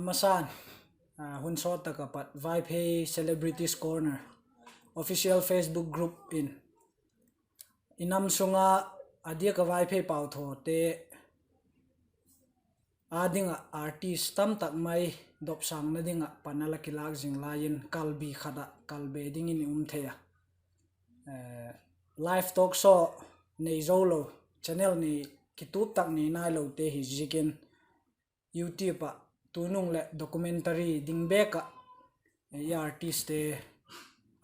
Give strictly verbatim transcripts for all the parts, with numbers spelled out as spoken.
Masan, hun sawt tak ah pat Vaiphei Celebrities Corner official Facebook group in i nam sung ah a diak ah Vaiphei pauthawte â ding ah artist tamtak mai dopsângna ding ah pan a la kilâk zing lai in kalbi khat ah kalbe dingin i um thei a. Live talk show nei zo lo, channel nei, kitup tak nei nailote hi ziakin YouTube ah tunung leh documentary ding bêk ah i artistte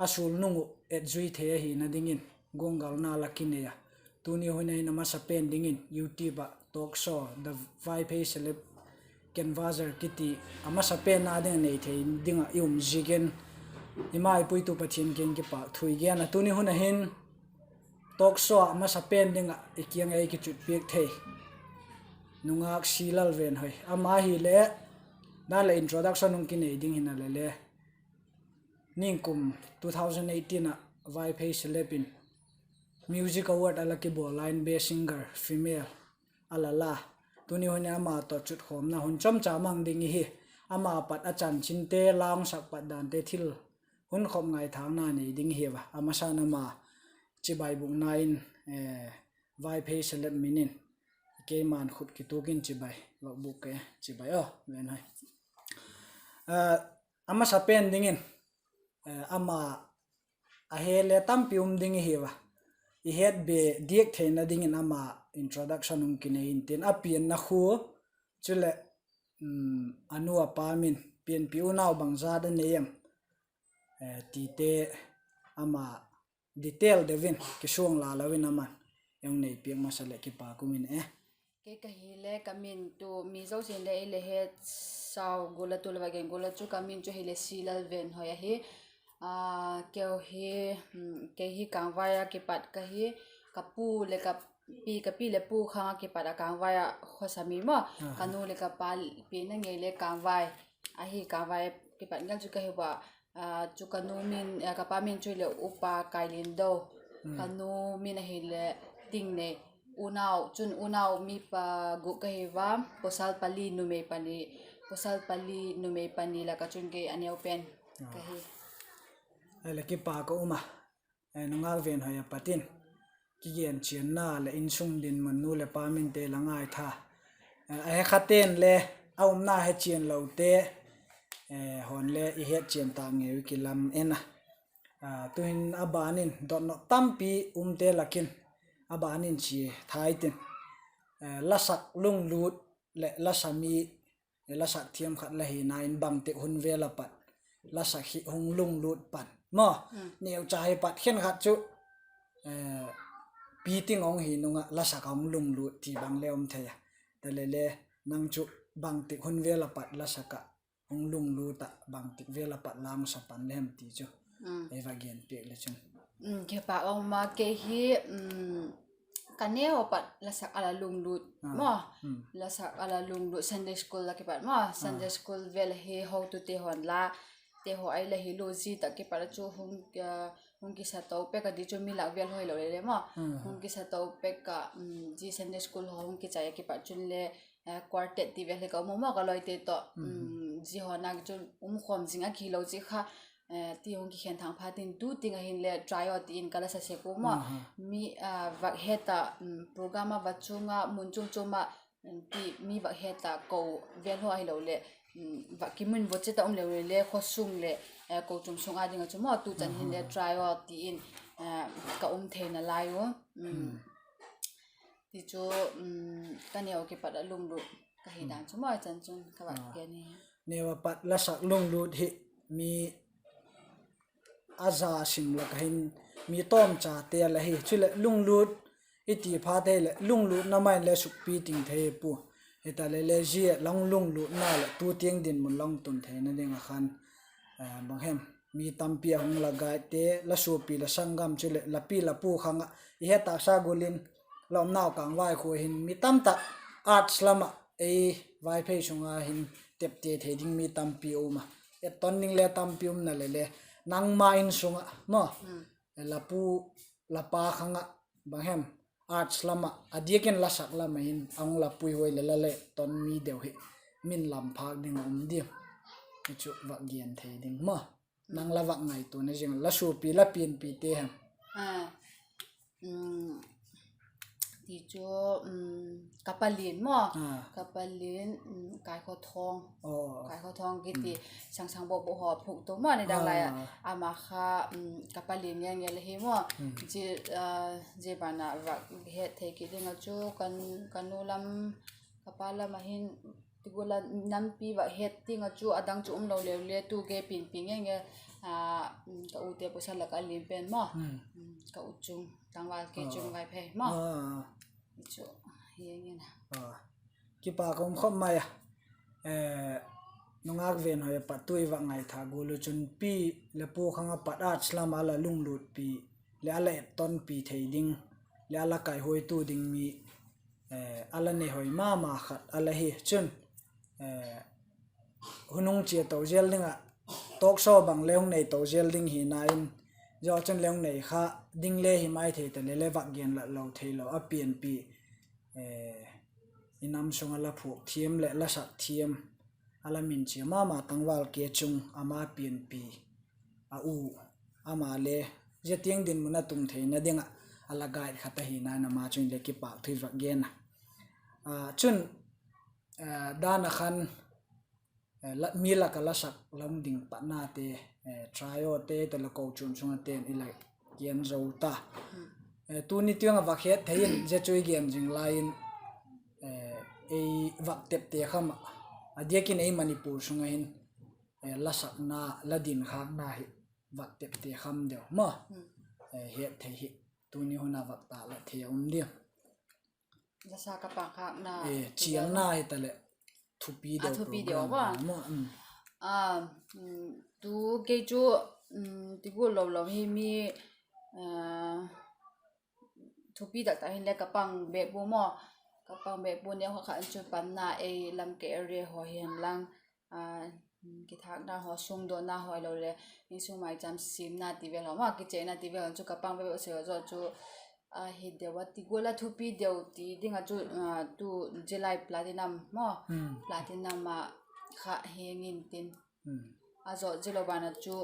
a sul nung uh etzui thei ahina dingin guanggalna la kinei a. Tuni hun ah hin a masapen dingin YouTube ah talk show The Vaiphei Celeb Canvasser kiti a masapenna ding a nei thei ding ah i um ziakin i mai puitu Pathian kiang kipâk thu i gen a. Tuni hun ah hin talk show ah masapen ding ah i kiang ei kichut piak thei nungâk C. Lalvenhoi ama hile, dan leh introduction hung kinei ding hina le le, ningkum two thousand eighteen ah Vaiphei Celeb in Music Award a la kibawl lai in Best Singer Female a la la. Tuni hun ah ama tawh chutkhawmna hun chomcha mang ding ihi. Ama pat a chanchinte, la hung sak pat dante thil hun khop ngaithâkna nei ding ihi a. A masan ama chibai bûkna in Vaiphei Celeb min in keima'n khut kituak in chibai vak bûk ke chibai aw, Venhoi. A masapen dingin ama a he le tampi um ding ihi a, i hetbe diak theina dingin ama introduction hung kinei intin, a pianna khua, chuleh a nu a pa min, pianpi unau bangzat a nei em tite ama detail deu in kisuang la lo in ama'n hung nei piak masa leh kipâk um in e. Kei ka hile ka min tu mi zosia'n le ei le hetsau gual a, tu le va gen gual a chu ka min chu hile C. Lalvenhoi ahi. Keu hi, kei hi Kângvai a kipat ka hi. Ka pu leh ka pi, ka pi leh pu khang a kipat a Kângvai ah khawsa mi maw. Ka nu leh ka pa pianna ngei le Kângvai ahi, Kângvai kipat ngei chu ka hi ua. Chu ka nu min, ka pa min chu hile Upa Kailindo. Ka nu min ahile Tingnei. Unau chun unau mi pa guk ka hi ua, pawsal pali, numei pani, pawsal pali numei pani lak ah chun kei a neu pen ka hi. Ahile kipâk a um a, nungâk Venhoi a pat in kigen chianna leh insung dinmun, nu leh pa minte la ngaitha a he khate'n le a umna he chian lote haw'n le i het chian tâk ngei u kilam en a. Tu'hin a ban in dotnop tampi umte lak in a ban in chia thai tin, lasak lunglût leh la sa mi, lasak thiam khat la hina in bangtik hun vêl a pat lasak hi hung lunglût pan maw? Neucha hi pat khenkhat chu piting a hung hi nung ah lasak a hung lunglût ti bang le um thei a. Tale le, nang chu bangtik hun vêl a pat lasak ah hung lunglût ah, bangtik vêl a pat la hung sa pan le hem ti chu ei va gen piak le chun. Kipâk a um a, kei hi ka neu a pat lasak a la lunglût maw, lasak a la lunglût, Sunday school a kipat maw, Sunday school vêl hi hotute haw'n la te haw ai la hi lo, zia tak kipat a chu hung kisa to pek a, ti chu mi lak vêl hoi lo le le maw, hung kisa to pek ah, zia Sunday school haw hung kichai a kipat chun le quartet ti vêl hi ka um maw ka lawite tawh, zia haw'n a chu um khawm zing a kihilo zia kha, ti hung kikhen thang phat in tu tiang ah hin le trio ti in ka la sa sek u maw. Mi vak het ah, program a va chung ah mun chuam chuam ah ti mi vak het ah ko vêl haw ahilo leh vak kimin vo chet a um le le, khaw sung leh kochuam sung â ding ah chu maw tu chan hin le trio ti in ka um theina lai u. Ti chu ka neu a kipat a lunglût ka hi dan chu maw, chan chun ka va gen hi. Neu a pat lasak lunglût hi mi a za sim lak ah hin mi tawmchate la hi. Chuleh lunglût i ti phat hile lunglûtna mai le sukpi ting thei pua. Hita le le zia la hung lunglûtna leh tu tiang dinmun la hung tun theina ding ah khan, bang hem, mi tampi a hung la guidete, la suapi la sanggam chuleh la pi la pu khang ah i het tâksa gual in la umnau Kângvai khua hin mi tamtak arts lam ah ei Vaiphei sung ah hin tepte thei ding mi tampi um a, etton ding le tampi umna le le, nangma insung ah maw, la pu la pa khang ah, bang hem, arts lam ah a diak in lasak lam ah hin a hung la puihuai leh la le ton mi deu hi min lam phâk ding a um diam? Hi chu vak gen thei ding maw. Nang la vak ngaituana zing la suapi la pianpite hem? Ti chu, ka palian maw, ka palian, Kaikhawthawng, Kaikhawthawng kiti, Sangsang Bawbawh haw phuk to maw, nidang lai a, ama kha, ka palian ngei ngei la hi maw. Zia ban ah vak het thei kit ding ah chu, ka nu lam, ka pa lam ah hin, ti gual a nampi vak het ding ah chu, a dang chu um lo leu le, tu kei pianpi ngei ngei, ka ute pawsal lak a lian pen maw, ka u chung, tangval kei chung ngai phei maw. Chu, hi ngei na. Kipak um khawp mai a. Nungak Venhoi a pat tu i vak ngaithâk gual u chun pi le pu khang a pat arts lam a la lunglutpi leh a la ettonpi thei ding leh a la kaihuaitu ding mi, a la neihoi ma ma khat a la hi chun, hun hung chia to zel ding ah, talk show bang le hung nei to zel ding hina in, zia chun le hung nei kha ding le hi mai thei ta le le vak gen lat lo theilo a pianpi, i nam sung a la phuak thiam leh la sak thiam, a la min chia ma ma tangval kei chung ama pianpi, a u, ama le zia tiang dinmun a tung theina ding ah a la guide khat ahina in ama chung le kipâk thu i vak gen a. Chun, dan a khan, mi lak a la sak lam ding patnate, trio te tawh le kochuam sung a ten i la gen zo ta. Tuni tiang a vak het thei in zia chu i gen zing lai in, ei vak tepte kham ah, a diak in ei Manipur sung a hin, la sakna, la dinkhâkna hi vak tepte kham deu maw, het thei hi, tuni hun a vak tâklat thei a um diam? Chialna hitaleh, thupi deu maw. Tu kei chu, ti gual lo lo hi mi, thupi tak tak hinle ka pang bêk pua maw. Ka pang bêk pua, neu kha kha in chu panna ei Lamka area haw hi'n lang, kithâkna haw, sungdawna haw lo le, insung maicham simna ti vel haw maw, kicheina ti vel chu ka pang bêk sek zaw chu, ahi deu a ti gual a thupi deu ti ding ah chu, tu Zillai Platinum maw, Platinum ah kha hing intin, a zaw zilo ban ah chu,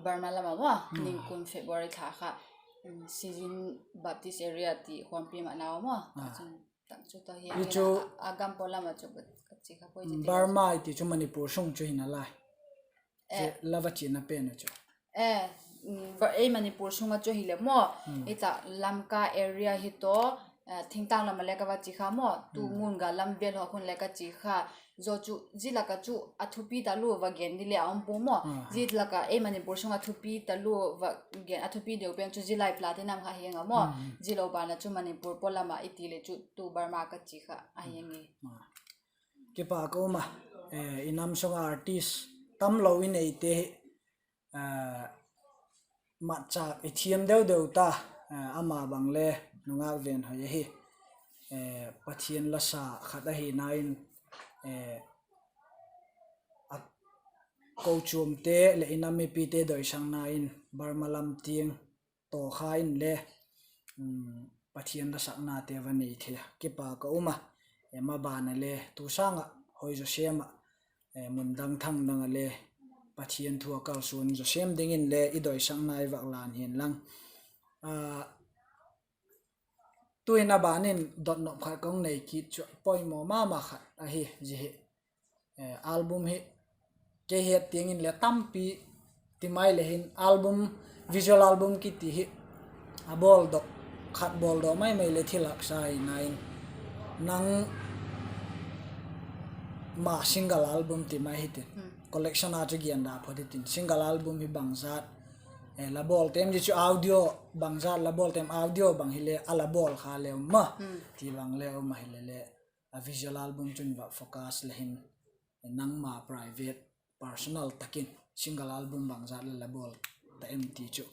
Burma lam ah maw, ningkun February thla kha, Sizin Baptist Area ti Huampi ma nau maw, tak chu ta hi chu, a gam paw lam ah chu ka chi kha poi ti. Burma i ti chu Manipur sung chu hina lai? La va chiana pen a chu, ei Manipur sung ah chu hile maw, i tak Lamka area hi tawh, thingtâng lam ah le ka va chi kha maw, tu Ngun ga lam vel haw khun le ka chi kha. Zaw chu zia lak ah chu a thupi talua va gen di le a um pua maw. Zia lak ah ei Manipur sung a thupi talua va gen, a thupi deu pen chu Zillai Platinum kha hing a maw. Zilo ban ah chu Manipur paw lam ah i ti le chu tu Burma ka chi kha a hing e. Kipak a um a, i nam sung a artist tamlo i neite hi, matchâk i thiam deu deu ta, ama bang le Nungak Venhoi ahi, Pathian la sa khat ahina in, kochuamte leh i nam mipite doisakna in Burma lam tiang tawkha inle, Pathian la saknate va nei thei a kipak a um a, maban a le tu sâng ah hoi zaw sêm ah, mun dang thang dang ah le Pathian thu a kalsuan zaw sêm dingin le i doisakna i vak lân hi'n lang. Tu'hin a ban in dotnop khat ka hung nei kit chu, poimaw ma ma khat ahi zia hi. Album hi kei het tiang in le tampi ti mai le hin, album, visual album kiti hi a bawldok, khat bawldok mai mai le thil haksa hina in, nang ma single album ti mai hitin, collection a chu gen da phot hitin, single album hi bangzat la bawl tem, zia chu audio, bangzat la bawl tem, audio bang hile a la bawl kha le um a, ti bang le um ahile le, a visual album chun va focus le hin, nangma private, personal tak in single album bangzat le la bawl ta em ti chu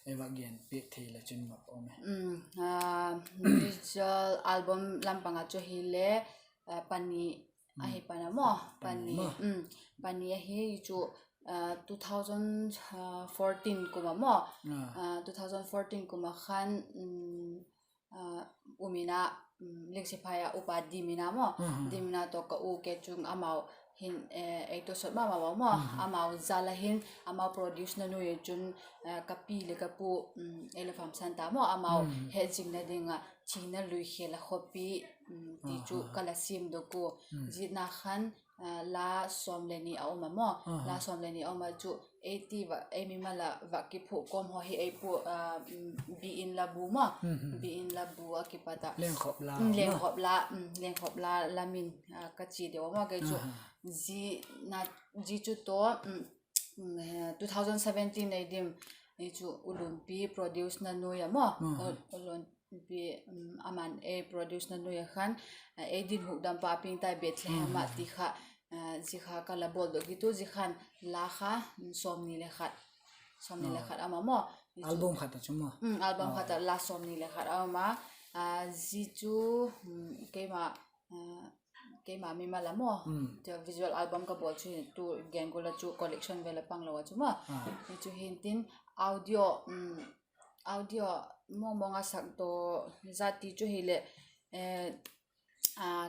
ei va gen piak thei le chun va um e. Visual album lam pang ah chu hile, pani ahi pan a maw, pani, pani ahi chu, two thousand fourteen kum a maw, two thousand fourteen kum a khan, um in a, Lingsiphai a upa Dimina maw, Dimina tawh ka u Kechung amau hin ei tawsawt ma ma maw, amau zal a hin amau producena nuai a chun ka pi leh ka pu ei la phamsan ta maw, amau hetzingna ding ah Thina Lui Khel a Khawpi ti chu ka la siamdok ua. Zia khan la sawm le ni a um a maw, la sawm le ni a um a chu ei ti va ei mimal a va kiphuak kawm haw hi ei pu, Biin Labu maw, Biin Labu a kipat a Lengkhop la, Lengkhop la lam in ka chia deu a maw, kei chu zia chu tawh two thousand seventeen ei dim chu U Lumpi producena nuai a maw, U Lumpi, aman ei producena nuai a khan ei din hukdampa piang tai Bethlehem ah ti kha, zia kha ka la bawldok hi tu zia khan la kha sawmni le khat, sawmni le khat a um a maw, album khat a la sawmni le khat a um a, zia chu keima keima mimal a maw, visual album ka bawl chu tu gen gual a chu collection vel a pang lo a chu maw, hi chu hintin audio, audio mawngmawng a sak daw zat ti chu hileh,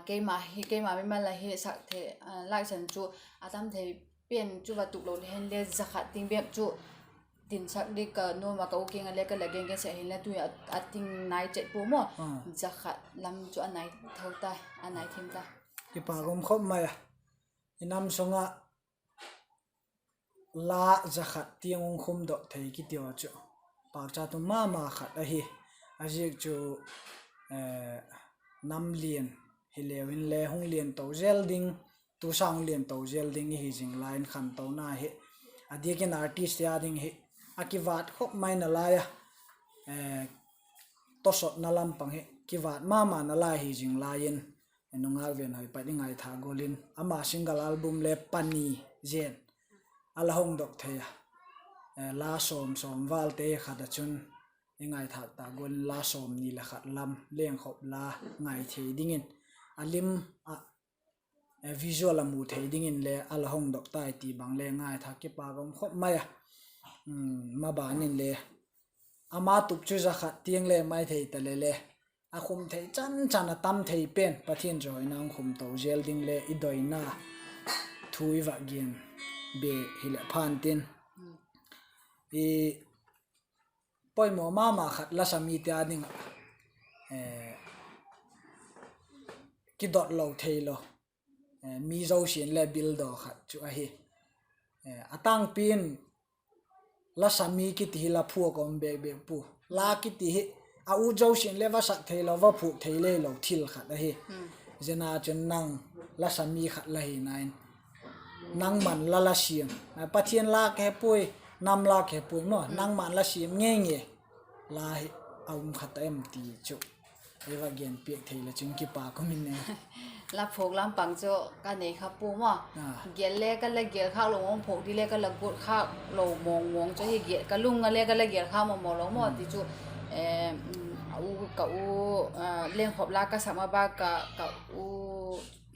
keima hi keima mimal a hi sak thei, laiksan chu a tam thei pen chu va tuk lo le hinle za khat ting bep chu tinsak ding ka nuam a, ka u kiang a le ka la gen gen sek hinle tu a ting nai chet pua maw, za khat lam chu a nai tho ta, a nai thim ta. Kipak um khop mai a, i nam sung ah la za khat tiang hung khumdok thei kiti haw chu pâkcha tum ma ma khat ahi. A ziak chu nam lian hileu inle hung lian to zel ding, tu sâng hung lian to zel ding i hi zing lai in khantona hi a diak in artist te â ding hi a kivât khop mai nalai a, tawsawtna lam pang hi kivât ma ma nalai hi zing lai in, nungak Venhoi pat i ngaithâk gual in ama single album le pani zen a la hongdok thei a, la sawm sawm vâlte khat ah chun i ngaithâk tak gual in la sawmni le khat lam Lengkhop la ngai thei dingin a lim ah visual a mu thei dingin le a la hongdok tai ti bang le ngaithâk, kipak um khop mai a. Maban in le ama tup chu za khat tiang le mai thei ta le le a khum thei chan chan a tam thei pen Pathian chawihoina hung khum to zel ding le i doina thu i va gen be hileh phan tin, i poimaw ma ma khat lasa mite â ding ah kidot lo theilo, mi zosia'n le bildaw khat chu ahi. A tângpi in lasa mi kiti hi la phuak a um bêk bêk pua, la kiti hi a ut zosia'n le va sak theilo, va phuak thei le lo thil khat ahi. Zia na chun nang lasa mi khat la hina in nangma'n la la siam, Pathian la ka he puai, nam la ka he puai maw, nangma'n la siam ngei ngei la hi a um kha ta em ti chu ei va gen piak thei le chun kipak um in e. La phuak lam pang chu ka nei kha pua maw, gel le ka la gel khâk lo mawng, phuak di le ka la guat khâk lo mawng mawng chu hi, ka lung a le ka la gel kha maw maw lo maw ti chu, ka u, Lengkhop la ka sak ma ba ka,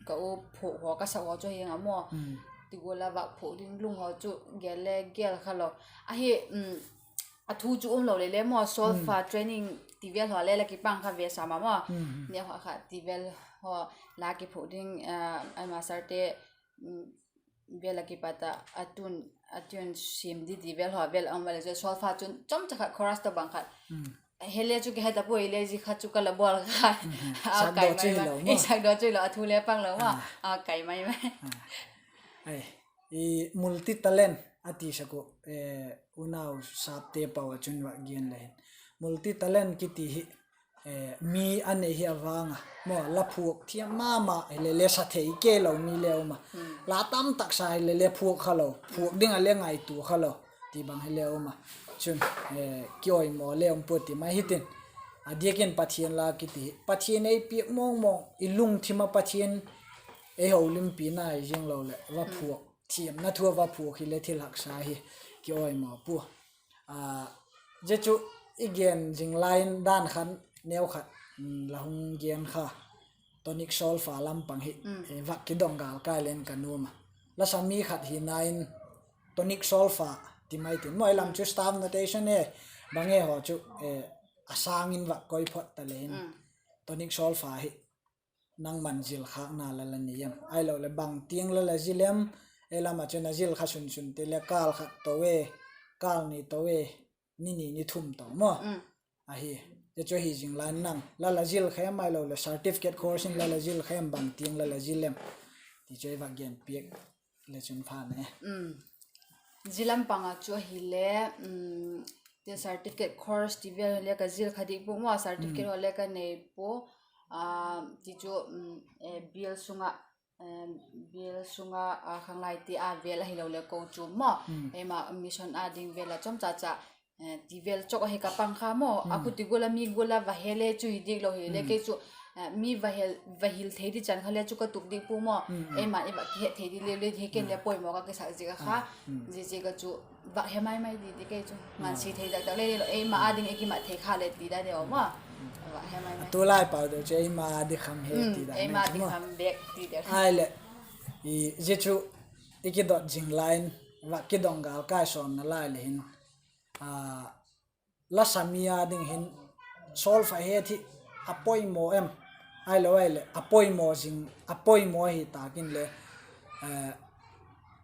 ka u phuak haw ka sak haw chu hi nga maw, ti gual a va phuak ding lung haw chu gel le gel kha lo ahi. A thu chu um lo le le maw, solfa training ti vel haw le la kipang kha ve sa ma maw, neu kha kha ti vel haw, la kiphuak ding, a masterte vel a kipat a, a tune siam di ti vel haw vel a um vale chu solfa chun chomcha khat chorus tawh bang khat hile chu kihe ta puai le, zia kha chu ka la bawl kha, a kai mai mai, i sakdaw chu hilo, a thu le pang lo maw, a kai mai mai. Multi talent a ti sak uh, unau sapte pau ah chun va gen le hin, multi talent kiti hi mi a nei hi a vang a maw, la phuak thiam ma ma hile le sa thei kei lo mi le um a, la tam tak sa hile le phuak kha lo, phuak ding a le ngaitua kha lo ti bang hile um a, chun kiawimaw le um pua ti mai hitin. A diak in Pathian la kiti hi Pathian ei piak mawng mawng, i lungthim ah Pathian ei holimpina hi ziang lo leh va phuak, thiamna thu a va phuak hile thil haksa hi kiawimaw pua. Zia chu i gen zing lai in dan khan neu khat la hung gen kha, tonic solfa lam pang hi va kidong gâl kai len ka nuam a. Lasa mi khat hina in tonic solfa ti mai tin maw, i lam chu staff notation e, bang e haw chu a sâng in va koi phot ta le hin, tonic solfa hi nangma'n zil khâkna la la nei em? Ahiloleh bang tiang la la zil em? Ei lam ah chun a zil kha sunsunte le kâl khat to e, kâl ni to e, ni ni ni thum to maw. Ahi, zia chu ahi zing lai in nang la la zil kha em, ahiloleh certificate course in la la zil kha em, bang tiang la la zil em? Ti chu ei va gen piak le chun pha ne. Zia lam pang ah chu ahile, certificate course ti vel le ka zil kha dik pua maw, certificate haw le ka nei pua. Ti chu, bial sung ah, bial sung ah, khanglaite a vel ahiloleh kochuam maw, eima mission â ding vel ah chawmcha cha ti vel chawk ahi ka pang kha maw. A khuti gual a mi gual a va he le chu hi dik lo hile, kei chu mi va hil thei di chan kha le chu ka tup dik pua maw. Eima'n i va kihet thei di le le hi ken le poimaw ka kisak ziak a kha. Zia ziak a chu va he mai mai di di kei chu ngansia thei tak tak le le lo, eima â ding i kimat thei kha le ti da de maw. Tulai pau deu chu eima â di kham he ti da, eima â di kham bek ti de. Ahileh, zia chu i kidot zing lai in, va kidong gâl kai sawnna lai le hin, la sa mi â ding hin solfa het hi a poimaw em? Ahilo ahileh a poimaw zing, a poimaw ahi tâk inle,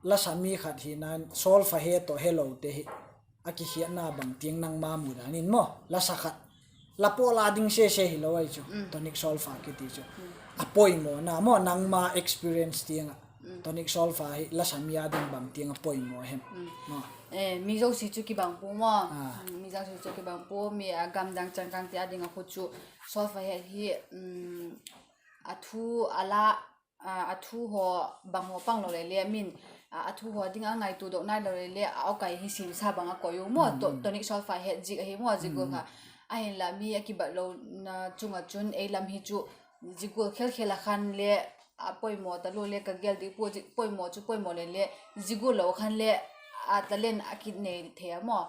la sa mi khat hina in solfa het tawh helote hi a kikhiatna bang tiang nangma mudan in maw, la sa khat, la pawl â ding sese hilo ahi chu tonic solfa kiti chu a poimawna maw, nangma experience tiang ah tonic solfa hi la sa mi â ding bang tiang a poimaw hem? Mi zosia chu kibang pua maw, mi zosia chu kibang pua, mi a gamdang changkângte â ding ah khu chu solfa het hi a thu a la, a thu haw bang haw pang lo le le, min a thu haw ding a ngaituadok nai lo le le, a awkai hi simsa bang a koi u maw, tonic solfa het zik ahi maw zia gual kha. Ahinla mi a kibat lona chung ah chun ei lam hi chu zia gual khel khel a khan le a poimaw talua le ka gel dik pua, poimaw chu poimaw le le, zia gual lo khan le a talent a kinei thei a maw.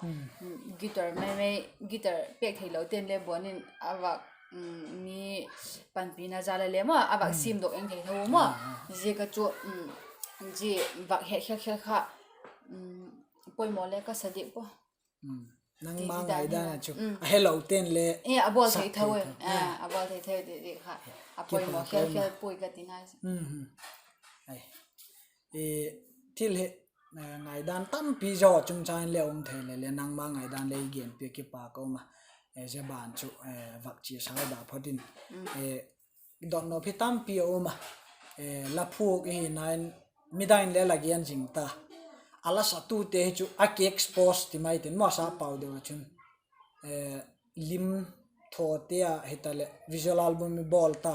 Guitar mai mai, guitar pêk theilo ten le bawn in a vak, mi panpina jal a le maw a vak siamdok eng thei tho maw. Ziak a chu zia vak het khel khel kha poimaw le ka sa dik pua. Nangma ngaidan a chu a helo ten le a bawl thei tho, a bawl thei thei di kha a poimaw khel khel puai ka ti nai. Thil hi ngaidan tampi zaw chungchâng in le um thei le le, nangma ngaidan le i genpiak kipâk a um a. Zia ban chu vak chia sau da phot in, dotnop hi tampi a um a. La phuak i hina in midang in le la gen zing ta, a la satute hi chu a kiexpose ti mai tin maw, a sa pau deu a chun lim thawte a hitaleh visual album i bawl ta,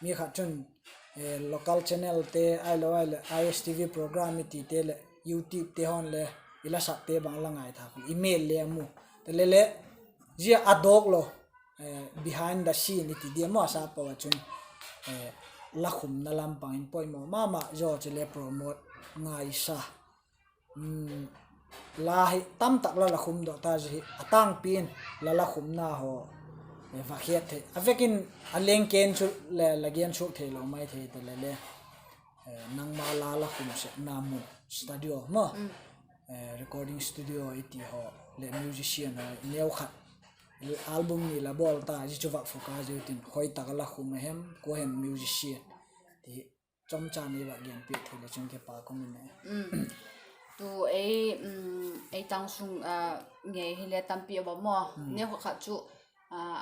mi khat chun local channelte ahilo ahileh I S T V program i tite leh YouTubete haw'n le i la sakte bang la ngaithâk u, i mêl le a mu. Te le le, zia a dawk lo, behind the scene i ti diam maw, a sa pau a chun la khumna lam pang in poimaw ma ma zaw chu le promote ngaisa. La hi tamtak la la khumdok ta, zia hi a tângpi in la la khumna haw va het thei a vek in, a lengken chu le la gen suak theilo mai thei ta le le, nangma la la khum sekna mun, studio maw, recording studio i ti haw leh musician haw neukhat, album ni la bawl ta, zia chu vak focus ziu tin, khoi tak a la khum a hem, kua hem musician ti hi chomcha ni vak genpiak thei le chun kipâk um in e. Tu ei, ei tang sung ngei hile tampi a um a maw, neukhat khat chu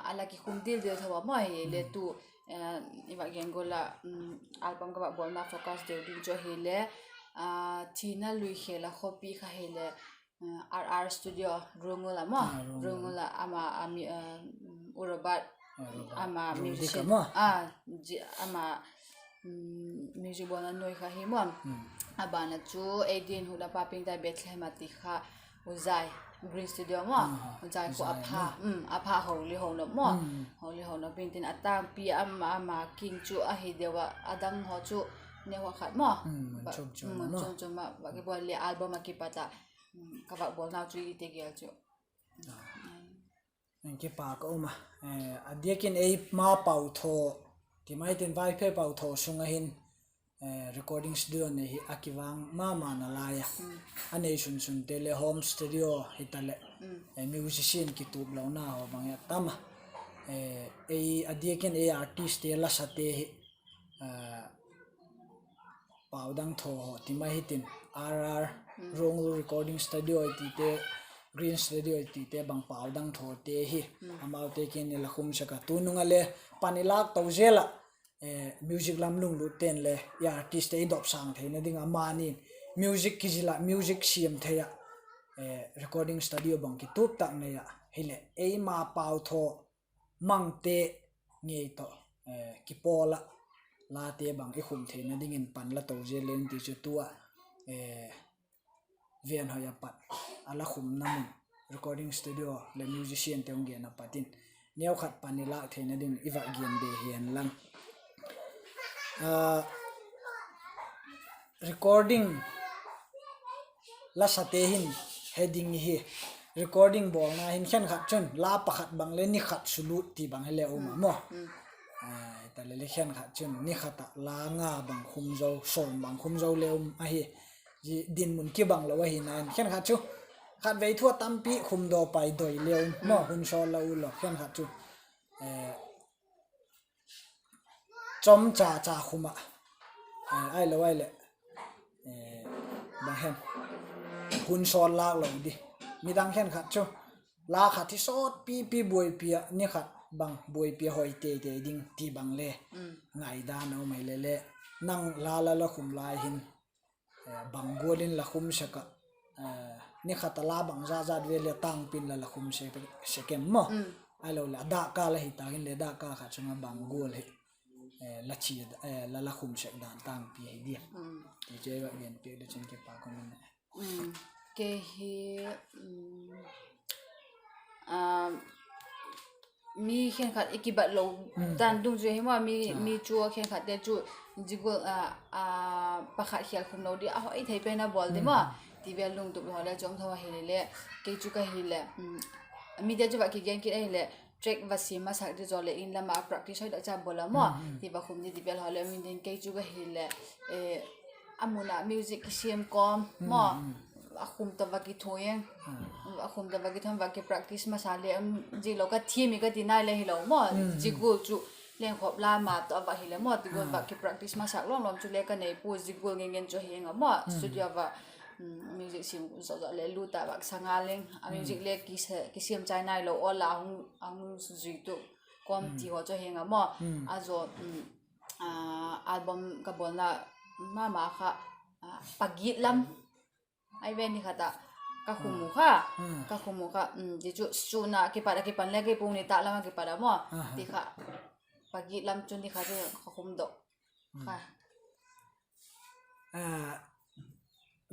a la kikhum dil dil tho a maw, hile tu i vak gen gual a, album ka vak bawlna focus deu ding chu ahile, Thina Lui Khêl a Khawpi kha hile, R R Studio, Rungul a maw, Rungul a ama, U Robert, ama musician, ama music bawlna nuai kha hi maw. A ban a chu ei din huna pa Pingdai Bethlehem a ti kha, U Zai, Green Studio maw, U Zai khu a pha, a pha Holi Honop maw, Holi Honop in tin, a tângpi ama, ama king chu ahi deu a, a dang haw chu neukhat khat maw, mun chuam chuam a va kibawl le album a kipat a ka vak bawlnau chu i tegel chu. Kipâk a um a, a diak in eima pau thaw, ti mai tin Vaiphei pau thaw sung a hin recording studio nei hi a kivang ma ma nalai a. A nei sunsunte le home studio hitaleh musician kituplona haw bang a tam a. Ei a diak in ei artistte lasate hi pau dang thaw haw ti mai hitin, R R, Ruangul Recording Studio i tite, Green Studio i tite bang pau dang thawte hi amaute kiang in i la khum sek a, tunung a le pan i lâk to zel ah, music lam lunglutte'n le i artistte i dopsâng theina ding a, amani in music kizil ah music siam thei ah, recording studio bang kitup tak nei ah hileh eima pau thaw mangte ngei tawh kipawl ah late bang i khum theina dingin pan la to zel leng ti chu tu ah Venhoi a pat a la khumna mun, recording studio leh musiciante hung gen a pat in neukhat pan i lâk theina ding i va gen be hi hen lang. Recording lasate hin he ding hi, recording bawlna hin khenkhat chun la pakhat bang le ni khat sulût ti bang hile um a maw. Taleh le khenkhat chun ni khat ah la nga bang khum zo, sawm bang khum zo le um ahi. Dinmun kibang lo ahina in khenkhat chu khatvei thu a tampi khum daw pai doi le um maw, hun sawl lo u lo. Khenkhat chu chawmcha cha khum ah, ahilo ahileh bang hem, hun sawl lâk lo di. Midang khenkhat chu la khat hi sawtpipi buaipi ah ni khat bang buaipi a hoi teitei ding ti bang le ngaidan a um ahile le, nang la la la khum lai hin bang gual in la khum sek ah, ni khat a la bang zat zat vei le tângpi in la la khum sek em maw? Ahilo leh a dakkal ahi tak in le dakkal khat chung ah bang gual hi la la khum sek dan tângpi hi diam ti chu ei va gen piak le chun kipak um in. Kei hi mi khenkhat i kibat lo dan dungzui hi maw, mi chu khenkhatte chu zia gual pakhat khêl khum lo di a hoi thei pen a bawl di maw ti vel lungtup haw le chawm tho ahile le, kei chu ka hileh mite chu va kigen kit ahileh track va siam masak di zaw leh in lam ah practice hoi tak cha bawl a maw ti va khum di ti vel haw le um in, kei chu ka hileh a mun ah music kisiam kawm maw, a khum tawh va kithuai eng, a khum tawh va kithuai, va kipractice masa le um, zia lo ka thiam hi ka ti nai le hilo maw, zia gual chu lengkhawp la ma tawh a va hileh maw ti gual va kipractice masak lawm lawm chu le ka nei pua, zia gual ngen ngen chu hi eng a maw, studio va music siam zaw zaw le lut a va sa nga leng a music le kisiam chai nailo awl a hung zui tu kawm ti haw chu hi eng a maw. A zaw album ka bawlna ma ma kha, pagit lam ai ve ni khat ah ka khum u kha, ka khum u kha, ti chu sûn a kipat a kipan le kei pung ni tak lam a kipat a maw, ti kha pagit lam chu ni khat ka khum dok kha.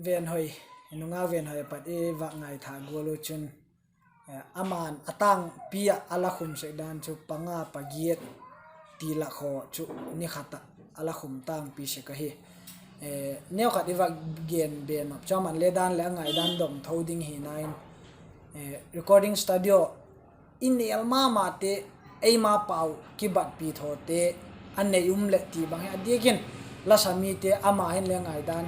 Venhoi, nungak Venhoi a pat i va ngaitha gual u chun, ama'n a tângpi ah a la khum sek dan chu panga pagiat ti lak haw chu ni khat ah a la khum tângpi sek ahi. Neukhat i va gen be nop chu ama'n le dan leh a ngaidan dong tho ding hina in, recording studio i nêl ma mate, eima pau kibatpi thawte a nei um leh ti bang hi a diak in, la sa mite ama hin le ngaidan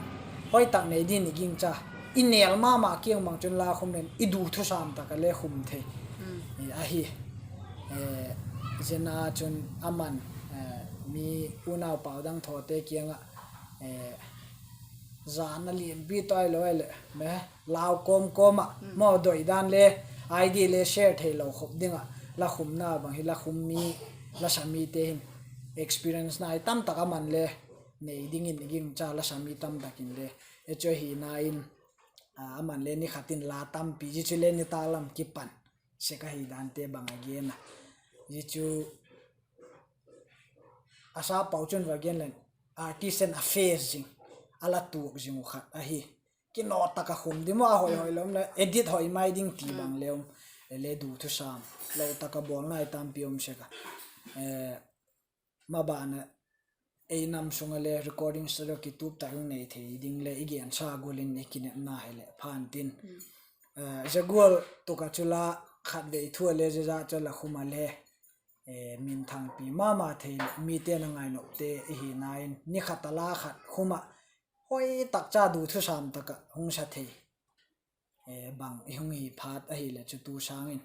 hoi tak nei din i gingcha. I nêl ma ma kiang bang chun la khum leng i du thusam tak a le khum thei ahi. Zia na chun ama'n mi unau pau dang thawte kiang ah zana lianpi tawh ahilo ahileh lau kawm kawm ah maw, doi dan le idea le share theilo khop ding ah la khumna bang hi la khum mi, la sa mite hin experience nai tam tak ama'n le nei dingin i gingcha, la sa mi tam tak in le. Chu hina in ama'n le ni khat in la tampi, zia chu le ni tak lam kipan sek ahi dante bang a gen a. Zia chu a sa pau chun va gen leng, artist in a face zing, a la tuak zing u khat ahi. Kinaw tak a khum di maw, a hoi hoi lom le edit hoi mai ding ti bang le um, le du thusam lo tak a bawl nai tampi um sek a. Maban ah ei nam sung ah le recording studio kitup tak hung nei thei ding le i gensa gual in i kinepna hileh pha ntin. Zia gual tuk ah chu la khatvei thu a le zia zat chu la khum a le minthangpi ma ma thei leh mite'n a ngainopte i hina in ni khat a la khat khum ah hoi tak cha du thusam tak ah hung sa thei bang i hung hi phat ahileh chu tu sâng in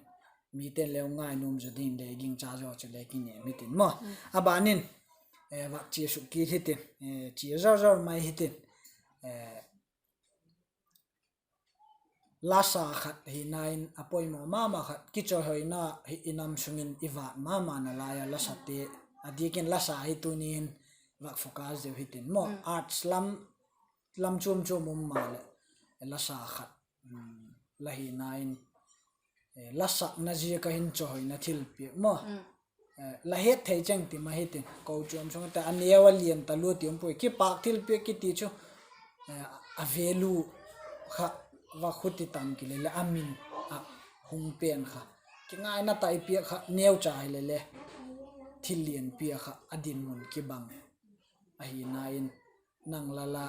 mite'n le ngai nuam zaw ding le gingcha zaw chu le kinêm hitin maw. A ban in, vak chia suk kit hitin, chia zor zor mai hitin, lasa khat hina in a poimaw ma ma khat, kichawihoina hi i nam sung in i vât ma ma nalai a lasate, a diak in lasa hi tuni in vak focus deu hitin maw. Arts lam, lam chuam chuam um maleh, lasa khat la hina in, la sakna ziak a hin chawihoina thilpiak maw, la het thei cheng ti ma hitin, kochuam sung a ta a neu a lian talua ti um puai, kipâk thilpiak kiti chu a value kha, va khuti tam kile le a min ah hung pen kha, kingaina tai piak kha neucha hile le thil lianpi a kha a dinmun kibang ahina in, nang la la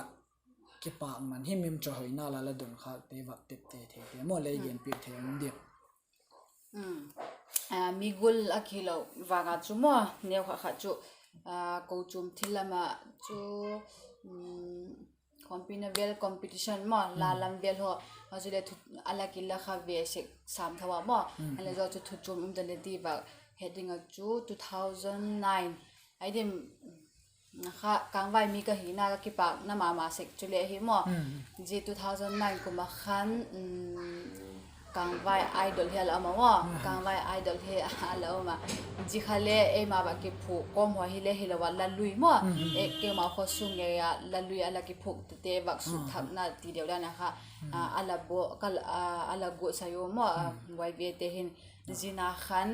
kipâk man himhim, chawihoina la la don khâkte vak tepte thei te maw, lei genpiak thei um diam? Mi gual a kihilo vang a chu maw, neu khat khat chu kochuam thil lam ah chu, competition, vel competition maw, la lam vel haw, a chu le a la kila kha ve sek sam tho a maw, a le zaw chu thu chuam um dan le ti vak het ding a chu two thousand nine ai dim kha Kangvai mi ka hina ka kipâkna ma ma sek chu le hi maw, zia two thousand nine kum a khan Kangvai Idol hi a la um a maw, Kangvai Idol hi a la um a, zia kha le eima vak kiphuk kawm haw hile hilo a, la lui maw, keima khaw sung ngei a la lui a la kiphuk tete vak sukthakna ti deu dan a kha a la guatsai u maw, Y V A te hin, zia na khan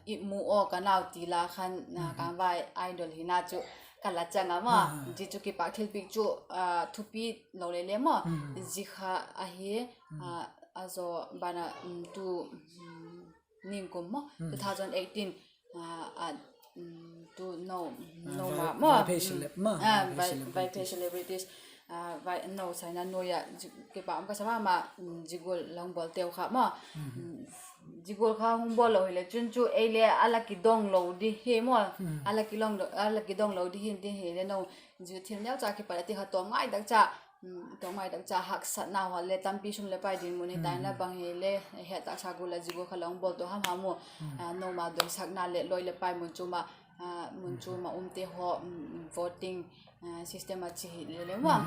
I Mu Aw Ka Nau ti la khan Kangvai Idol hina chu ka la chang a maw, zia chu kipâk thilpiak chu thupi lo le le maw, zia kha ahi, a zaw ban a tu ningkum maw, two thousand eighteen, a tu no, no ma maw, Vaiphei celebrities, no saina nuai a kipâk um ka sa ma ma, zia gual la hung bawlteu kha maw, zia gual kha hung bawl lo hile chun chu ei le a la kidong lo di hi maw, a la kidong lo di hin ti hile no, zia thil neucha kipat a ti kha tawm ngai tak cha, tawm ngai tak cha haksatna haw le tampi, sum leh pai dinmun hi ta inla bang hile het taksa gual a zia gual kha la hung bawlteu ham ham u, no ma doisakna leh lawi leh pai mun chuam a, mun chuam a umte haw, voting system a chi hile le maw,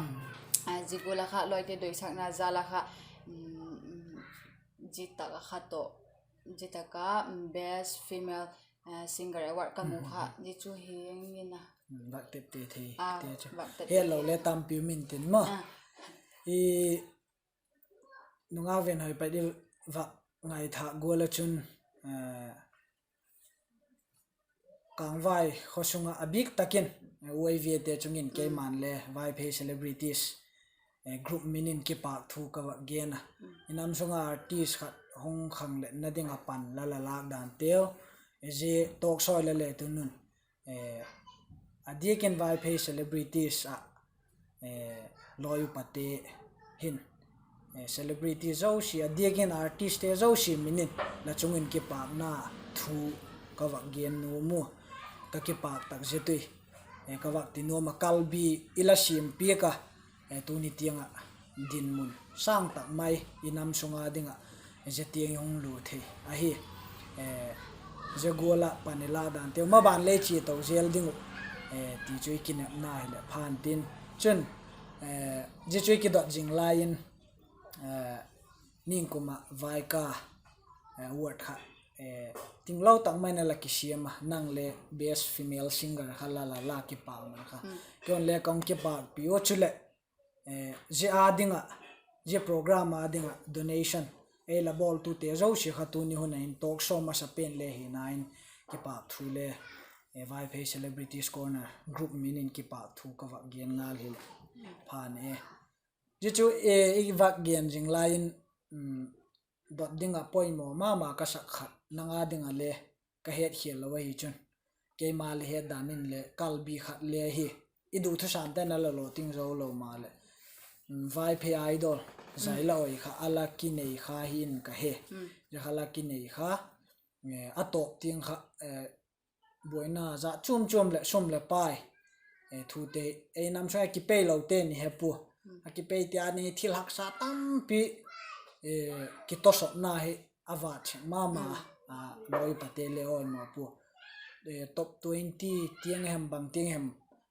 zia gual a kha lawite doisakna jal a kha, zia tak a kha tawh, zia tak a Best Female Singer Award ka mu kha, zia chu hi ngin a, hetlole tampi um intin maw, i nungak Venhoi pat i vak ngaithâk gual a chun, Kangvai khaw sung ah a bik tak in Y V A te chung in keima'n le Vaiphei celebrities group min in kipâk thu ka vak gen a. I nam sung ah artist khat hung khangletna ding ah pan la la lâk danteu, zia talk show la le tun un, a diak in Vaiphei celebrities ah lawi upate hin, celebrity zosia a diak in artistte zosia min in la chung in kipâkna thu ka vak gen nuam u, ka kipâk tak zia tui ka vak ti nuam a. Kalbi i la siam piak a, tuni tiang ah dinmun sâng tak mai i nam sung a ding ah zia tiang i hung lut thei ahi. Zia gual ah pan i lâk danteu maban le chia to zel ding uh ti chu i kinepna hileh phan tin. Chun, zia chu i kidot zing lai in, ningkum ah Vaika award kha tinglo tak mai in a la kisiam a, nang le best female singer kha la la la kipâk man kha, kei'n le ka hung kipâkpi u. Chuleh zia â ding ah, zia program â ding ah donation ei la bawltute zosia kha tuni hun a hin talk show masapen le hina in kipâk thu le, Vaiphei Celebrities Corner group min in kipâk thu ka vak gen ngal hileh phan e. Zia chu i vak gen zing lai in, dot ding ah poimaw ma ma ka sak khat nang â ding ah le ka hetkhial lo ahi chun, keima le het dan in le Kalbi khat le hi, i duthusam ten a la lawting zo lo maleh, Vaiphei Idol zai la oi kha a la kinei kha hi in ka he. Zia kha la kinei kha, a tawp tiang kha buaina jat chuam chuam leh sum leh pai, thute, ei nam sung a kipei lote ni he pua, a kipei tia ni thil haksa tampi, kitosopna hi a vât chet ma ma, a, lawi pate le awi maw pu. Top twenty tiang hem bang tiang hem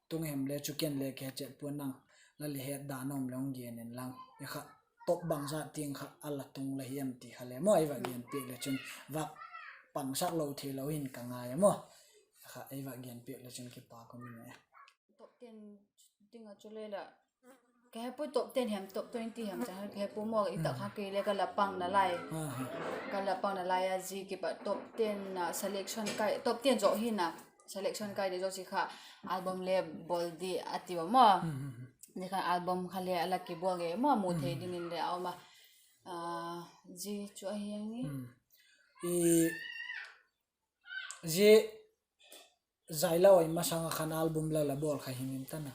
tung hem le chu ken le ka he chet pua, nang la le het dan um le hung gen inlang, i kha top bangzat tiang kha a la tung la hi em ti kha le maw ei va gen piak le chun, va pangsak lo thei lo hin ka ngai a maw. Kha ei va gen piak le chun kipâk um in e. Top ten ding ah chu le la, ka he pua top ten hem top twenty hem cha ka he pua maw, i tak kha kei le ka la pang nalai, ka la pang nalai a, zia kipat top ten a selection kai, top ten zaw hina, selection kai di zosia kha album le bawl di a ti a maw. Zia kha album kha le a la kibawl ngei maw, mu thei dingin le a um a. Zia chu ahi ang i. Zia Zai la awi masang a khan album la la bawl kha himhim ta na?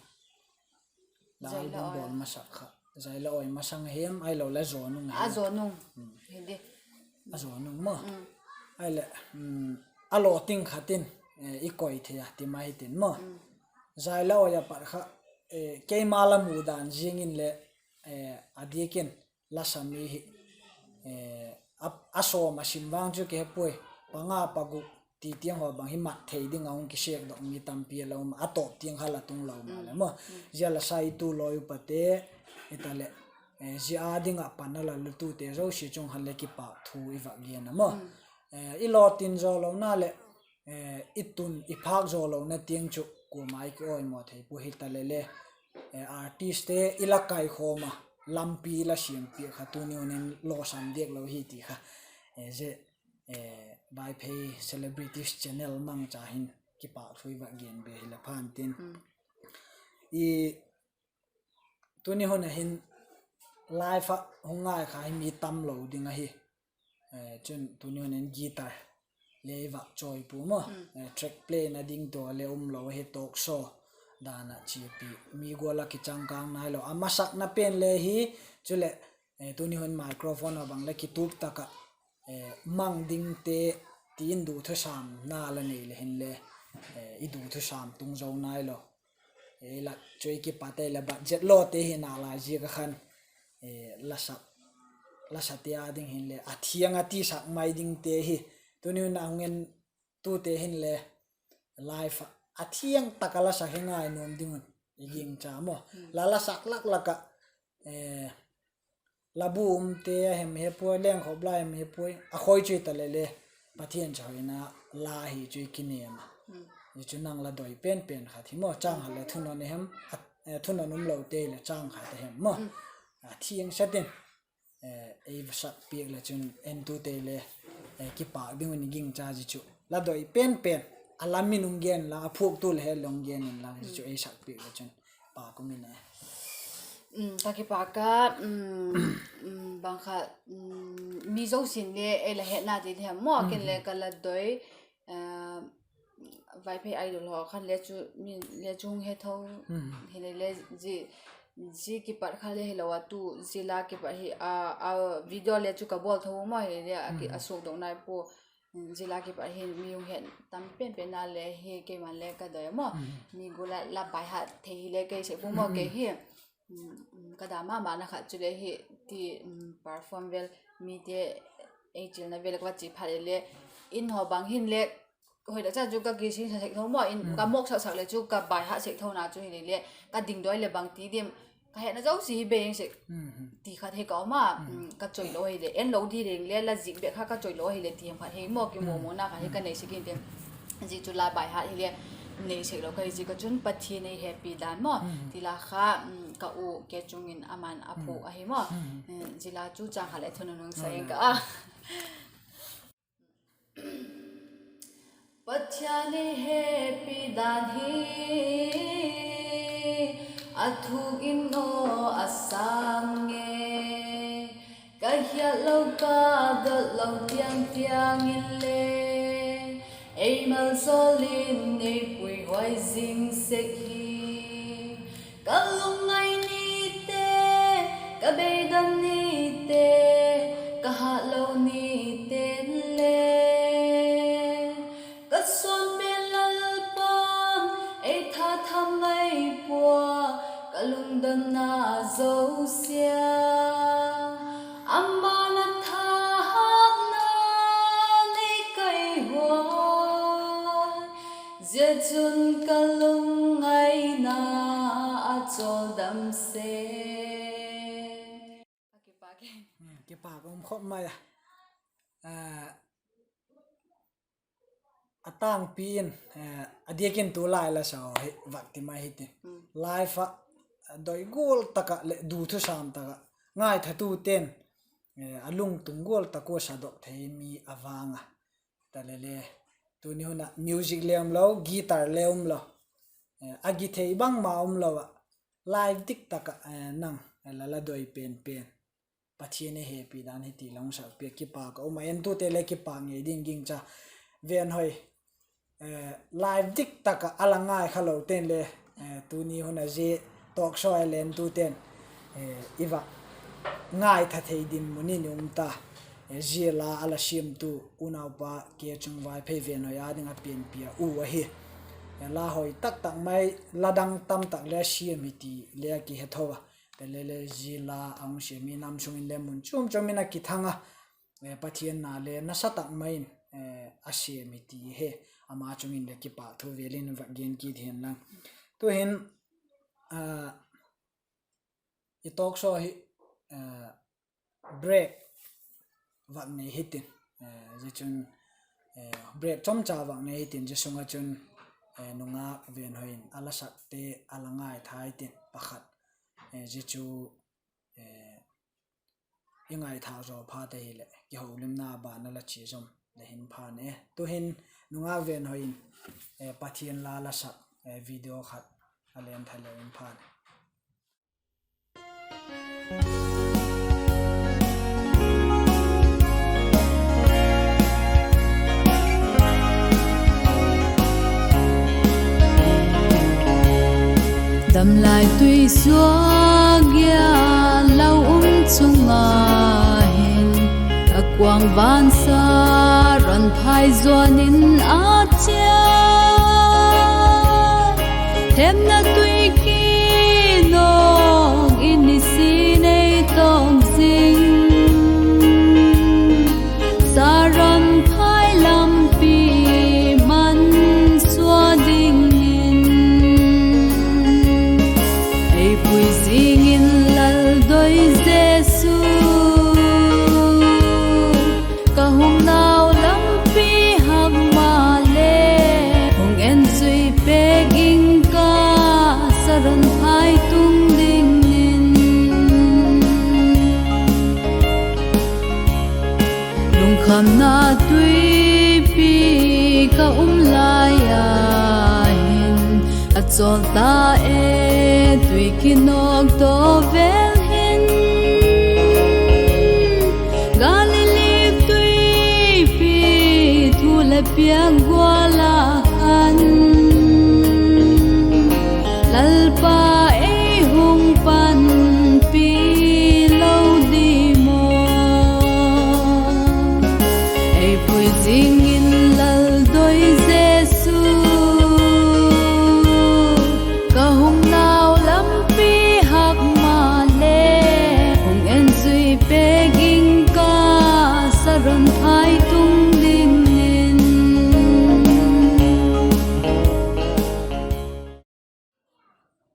La album bawl masang kha, zai la awi masang a hem, ahilo le a zaw nung a hem? A zaw nung maw. Ahileh, a lawting khat in i koi thei a ti mai hitin maw. Zai la awi a pat kha, keima la mu dan ziang in le, a diak in la sa mi hi, a sawm a sim vang chu ka he puai, panga paguk ti tiang haw bang hi mat thei ding a hung kisêkdok mi tampi a la um a, a tawp tiang kha la tung lo maleh maw. Zia la sa i tu lawi upate, hitaleh, zia â ding ah pan a la lutute zosia chung khan le kipâk thu i va gen a maw. I lawtin zaw lona leh i tun i phâk zaw lona tiang chu kuama i kiawimaw thei pua, hitaleh le artistte i la kaikhawm a, lampi la siam piak kha tuni hun in lawsam diak lo hi ti kha, zia Vaiphei Celebrities Channel mangcha hin kipâk thu i va gen be hile phan tin. Tuni hun a hin live ah hung ngai kha hi mi tam lo ding ahi. Chun tuni hun in guitar le i va chawi pua maw. Track playna ding tawh le um lo ahi, talk show dan ah chiapi, mi gual ah kichangkâng nailo, a masakna pen le hi. Chuleh, tuni hun microphone a bang le kitup tak ah mang dingte ti in duthusâmna la nei le hinle, i duthusâm tung zo nailo. Ei la chawi kipat ei la budget lawte hi nalai ziak a khan, la sate â ding hinle a thiang a tisak mai dingte hi, tuni hun a hung entute hinle live ah a thiang tak a la sak hi ngai nuam ding un i gingcha maw. La la sak lak lak ah, la bu umte a hem he puai, lengkhop lai hem he puai, a khoi chu hitaleh le Pathian chawihoina la hi chu i kinêm a. Zia chu nang la doi pen pen khat hi maw, châng khat leh thunon a hem, thunon um lote leh châng khat a hem maw, a thiang set in ei va sak piak le chun entute le kipâk ding un i gingcha, zia chu la doi pen pen, a lam in hung gen la, a phuaktu le het le hung gen inla, zia chu ei sak piak le chun pâk um in e. Ka kipâk a, bang kha, mi zosia'n le ei la hetna ti hem maw, ken le ka la doi, Vaiphei Idol haw khan le chu mi le chung he tho, hilele zia kipat kha le hilo a tu zia la kipat hi a, video le chu ka bawl tho maw, hilele a suakdok nai pua. Zia la kipat hi mi hung het tam pen pen a le hi, keima'n le ka doi maw, mi gual ah la baihat thei hile kei sek pua maw, kei hi ka da ma mana khat chule hi ti, perform vel, mite ei chilna vel ka va chia phat le, in haw bang hinle hoi la cha chu ka kisingsa sek tho maw, in ka mawksak sak le chu ka baihat sek thona chu hilele ka dingdoi leh bang ti diam, ka hetna zosia hi bei ing sek ti khat hi ka um a, ka chawilo hile en lo di leng le la zik bek kha ka chawilo hile ti hem khat hi maw, kimuanmuanna khat hi ka nei sek intin. Zia chu la baihat hile nei sek lo ka hi ziak a chun Pathian ei hepi dan maw, ti la kha, ka u Kechung in ama'n a phuak ahi maw. Zia la chu châng khat leh thunon hung sa ing ka a. Pathian ei hepi dan hi a thuk in aw a sâng e. Ka hiat lo ka dot lo tiang tiang inle ei malzawl in ei puihuai zing sek hi. Ka lungngai nite, ka beidong nite, ka hatlo nite'n le ka suan pen Lalpa'n ei thatham ngai pua, ka lungdonna zosia ama'n a tha hâkna Zia chun ka lungngaina a chawldam se. Kipak um khop mai a. A tângpi in, a diak in tulai la sa hi vak ti mai hiti. Live ah doi gual tak ah leh du thusam tak ah ngaithatute'n a lungtung gual tak ua sadok thei mi a vang a. Tale le, tuni hun ah music le umlo, guitar le umlo, a gi thei bangma umlo ah, live dik tak ah nang la la doi pen pen, Pathian ei hepi dan hiti la hung sak piak kipak a um a, entute le kipak ngei ding gingcha. Venhoi, live dik tak ah a la ngai kha lote'n le, tuni hun a zia talk show a la entute'n i va ngaitha thei dinmun in i um ta. Zia la a la siamtu unaupa K. Chungvaiphei, Venhoi â ding a pianpi a u ahi. La hoi tak tak mai, la dang tam tak le a siam hi ti le a kihetho a. Tale le zia la a hung siam mi nam sung in le mun chuam chuam in a kithang a. Pathian na le nasa tak mai in a siam hi ti he, ama chung in le kipakthu vêl in va gen kit hi'n lang. Tu'hin i talk show hi break vak nei hitin, zia chun break chomcha vak nei hitin, zia sung ah chun nungâk Venhoi in a la sakte a la ngaitha hitin pakhat, zia chu i ngaitha zaw phat ahileh kihoulimna ban a la chia zom le hin phan e. Tu'hin nungâk Venhoi in Pathian la la sak video khat a lentha le hin phan. Damlai tui suak gia lau um chung a hin, a kuang van sa ran phai zuan in a chia. Themna tui ki nawk in i si nei tawm zing, sa ran phai lampi man sua dingin, ei pui zing in Lal doi Jesu, ka hung nau lampi hak maleh, hung en zui pek ing ka, sa ran phai tung dingin. Lungkhamna tuipi ka um lai a hin, a chawl ta e, tui ki nawk tawh vel hin. Galili tuipi thu leh piak gual a khan, Lalpa ei hung panpi lo di maw? Ei pui zing in Lal doi Jesu, ka hung nau lampi hak maleh, hung en zui pek ing ka, sa ran phai tung dingin.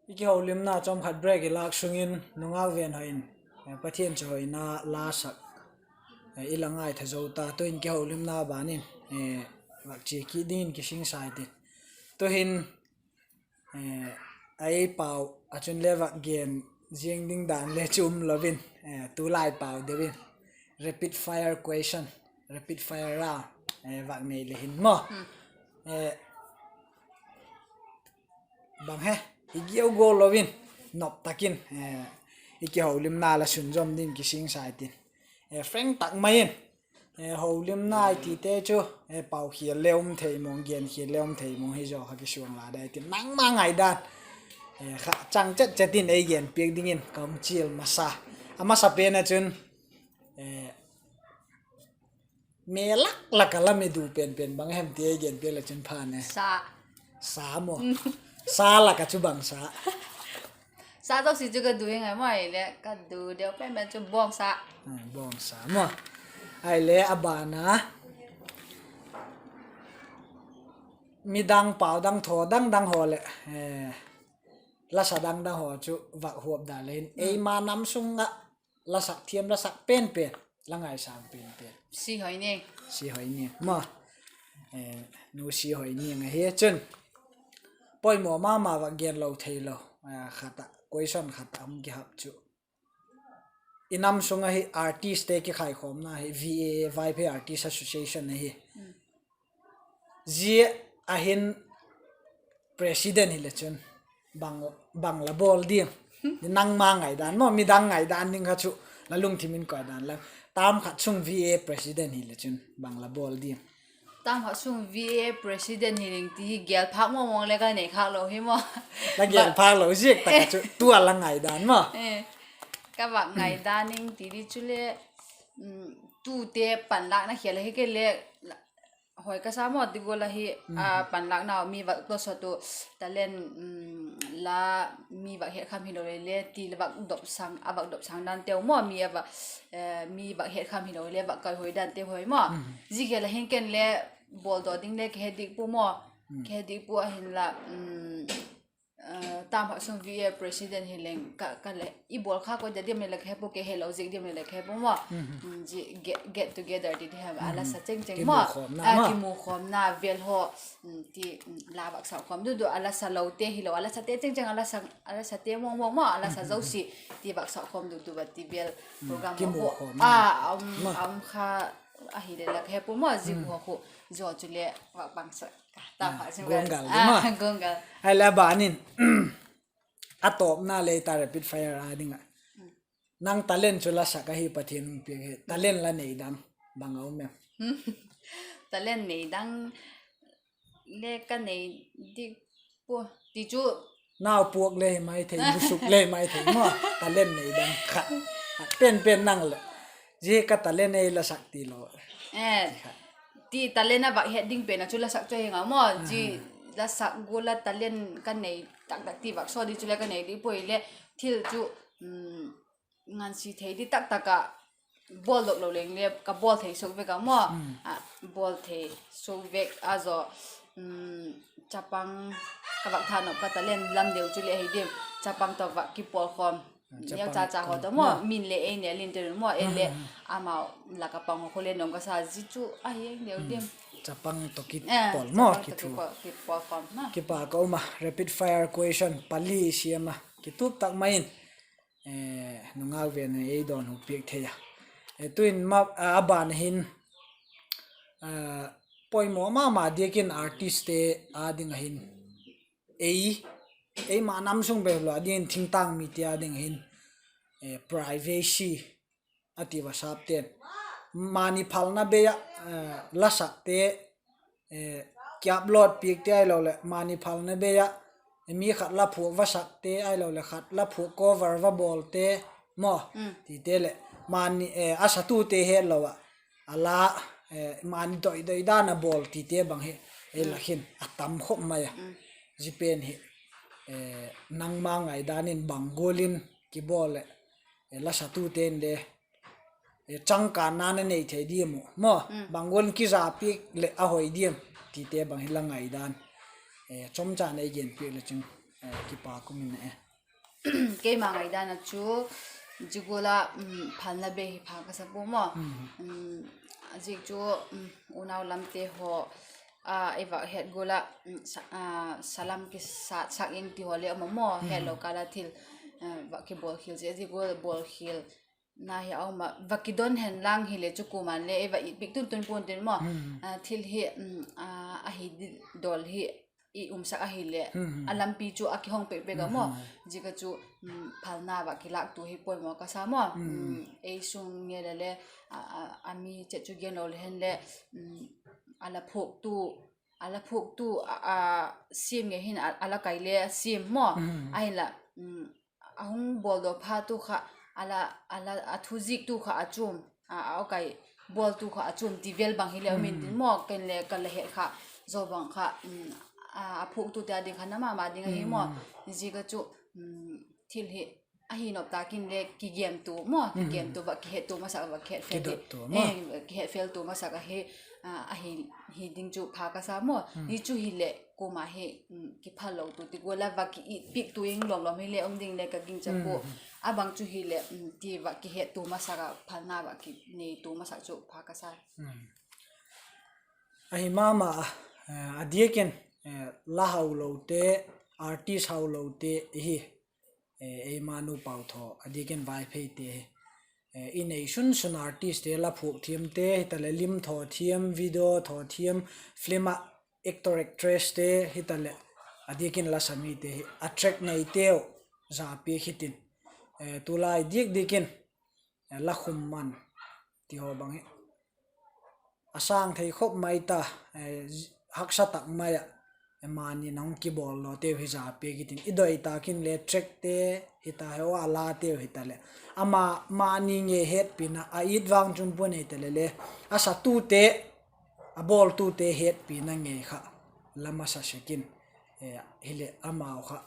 I kihoulimna chawm khat break i lâk sung in nungâk Venhoi in Pathian chawihoina la sak i la ngaitha zo ta, tu'in kihoulimna ban in vak chia kit dingin kisingsa i tin. Tu'hin ei pau ah chun le vak gen ziang ding dan le chu um lo in, tulai pau deu in rapid fire question, rapid fire round vak nei le hin maw. Bang he, i giau gual lo in, nop tak in i kihoulimna la sunzawm ding kisingsa i tin. Frank tak mai in, houlimna i tite chu paukhial le um thei mawng, genkhial le um thei mawng, hi zaw kha kisuang la dai tin, nangma ngaidan kha chang chet chet in ei gen piak dingin ka hung chial masa. A masapen ah chun me lak lak ah la me du penpen bang hem ti ei gen piak le chun phan e. Sa maw? Sa lak ah chu bang sa? Sa zosia chu ka du ing ai maw, ahileh ka du deu penpen chu bawngsa. Bawngsa maw? Ahileh a ban a midang pau dang thaw dang dang haw leh lasa dang dang haw chu vak huap dan le hin, eima nam sung ah lasak thiam, lasak pen pen, la ngaisâng pen pen, Sihoiniang, Sihoiniang maw, Nu Sihoiniang ahi chun, poimaw ma ma, vak gen lo theilo khat ah, question khat ah hung kihap chu, i nam sung ahi artistte kikhaikhawmna hi V A A, Vaiphei Artist Association ahi. Zia a hin president hile chun bang la bawl diam? Nangma ngaidan maw, midang ngaidan ding kha chu la lungthim in koi dan la. Tam khat sung V A A president hile chun bang la bawl diam? Tam khat sung V A A president hi ding ti hi gêl phâk mawng mawng le ka nei khâk lo hi maw. La gêl phâk lo ziak tak ah chu tua la ngaidan maw. Ka vak ngaidan ding ti di chule, tute panlâkna khel ahi kei le, hoi ka sa maw, ti gual ahi, panlâkna mi vak tawsawt uh, talent, la mi vak hetkham hilo le le ti le, a vak dopsâng danteu maw, mi a va, mi vak hetkham hilo le vak kaihoi danteu hoi maw. Zia khel a hin ken le bawldaw ding le ka he dik pua maw, ka he dik pua ahinla, tam khat sung V A A president hileng ka, ka le i bawl kha koi dia diam le ka he pua, ka helo ziak diam le ka he pua maw. Get together ti di hem, a lasa chengcheng maw, kimukhawmna vel haw, ti, la vak saukhawm dudu, a lasa lote hilo, a lasate chengcheng, a lasate mawng mawng maw, a lasa zosia ti vak saukhawm dudu a ti vel program a um kha ahile la ka he pua maw, zia khu khu zaw chule vak pangsak ta pha sung guanggal. Ahile a ban in, a tawpna le ta rapid fire a ding ah, nang talent chu lasak ahi, Pathian hung piak hi, talent la nei dang bang a um em? Talent nei dang le ka nei dik pua, ti chu, nau puak le hi mai thei, bu suk le hi mai thei maw, talent nei dang khat, khat pen pen nang le, zia ka talent ei lasak ti lo, ti talent a vak het ding pen a chu lasak chu hi nga maw. Zia lasak gual a talent ka nei tak tak ti vak saw di chule ka nei dik pua le, thil chu ngansi thei di tak tak ah bawldok lo leng le ka bawl thei suk vek a maw. Bawl thei suk vek a zaw, chapang ka vak thanop ka talent lam deu chu le ahi diam, chapang tawh vak kipawlkhawm, neucha cha haw tawh maw, min le ei nêl intin maw, ei le amau lak a pang haw khu le nuam ka sa, zia chu ahi neu diam, chapang tawh kipawlkhawm. Kipak ka um a, rapid fire question pali siam a, kitup tak mai in, nungak ven ei dawnhu piak thei a. Tuin a ban hin, poimaw ma ma diak in artistte â ding ah hin, ei, eima nam sung bep lo a ding in, thingtâng mite â ding ah hin, privacy a ti va sapte'n, mani phalna bei ah lasakte ki upload piakte ahiloleh mani phalna bei ah mi khat la phuak va sakte ahiloleh khat la phuak cover va bawlte maw, tite leh, a satute hetlo ah, a la, mani doi doi dan a bawl tite bang hi ei lak hin a tam khop mai a. Zia pen hi nangma ngaidan in bang gual in kibawl leh, la satute'n le changkanna na nei thei diam uh maw, bang gual in kiza piak leh a hoi diam, tite bang hi la ngaidan chomcha nei gen piak le chun kipak um in e. Keima ngaidan a chu, zia gual a phalna bei hi pha ka sa pua maw. Zia chu, unau lamte haw, a i vak het gual ah, salam kisatsak in ti haw le um a maw, hetlo kâl a thil vak kibawlkhial zia, zia gual bawlkhial na hi a um a, va kidon hen lang hile chu kuama'n le ei va it piak tun tun pua'n tin maw. Thil hi, ahi dawl hi i umsak ahileh, a lampi chu a kihong pek pek a maw. Zia ka chu, phalna va kilâktu hi poimaw ka sa maw. Ei sung nge le le, a mi chet chu gen lo le hen le, a la phuaktu, a la phuaktu, siam nge hin a la kai le siam maw. Ahinla, a hung bawldaw phatu kha, a la, a thuziktu kha a chuam, a kai bawltu kha a chuam ti vel bang hile um intin maw, ken le ka la het kha, zaw bang kha, a phuaktute â ding kha na ma ma ding ahi maw. Zia ka chu, thil hi ahi nop tak in le kigemtu maw, kigemtu va kihettu masak, va kihetfel, kihetfeltu masak ahi. ahi, hi ding chu pha ka sa maw. Hi chu hileh kuama hi kiphal lo tu ti gual a va ki it piak tu ing lawm lawm hile um ding le ka gingcha pua. A bang chu hileh ti va kihet tu masak a phalna va kinei tu masak chu pha ka sa. Ahi ma ma a, a diak in, la haulote, artist haulote hi, eima nu pau thaw a diak in Vaipheite hi, i nei sun sun artistte, la phuak thiamte hitaleh, lim thaw thiam, video thaw thiam, film ah actor actresste hitaleh, a diak in la sa mite hi a track neiteu za piak hitin, tulai diak diak in la khum man ti haw bang hi a sâng thei khop mai ta, haksa tak mai ah, mani in a hung kibawl lawteu hi za piak hitin, i doi tâk in le trackte hita, hia a lateu hitaleh, ama mani ngei hetpina a it vang chun puan hitaleh le, a satute, a bawltute hetpina ngei kha la masa sek in, hileh amau kha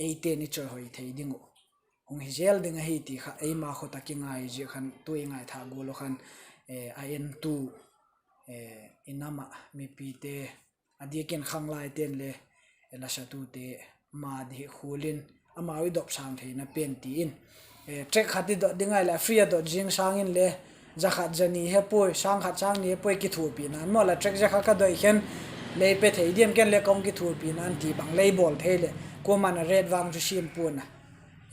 eite'n i chawihoi thei ding uh hung hi zel ding ahi ti kha eima khut a kingai zia khan tu i ngaithâk gual uh khan, a entu, i nam ah mipite, a diak in khanglaite'n le, la satute ma di hi khual in, amau i dop sâng theina pen ti in, track khat i dot ding ahileh a free a dot zing sâng inle, za khat za ni he puai, sâng khat sâng ni he puai, kithuapina'n maw, la track zia kha ka doi khen, lei pe thei diam, ken le ka hung kithuapina'n ti bang lei bawl thei leh, kuama'n a rate vang chu siam pua'n a,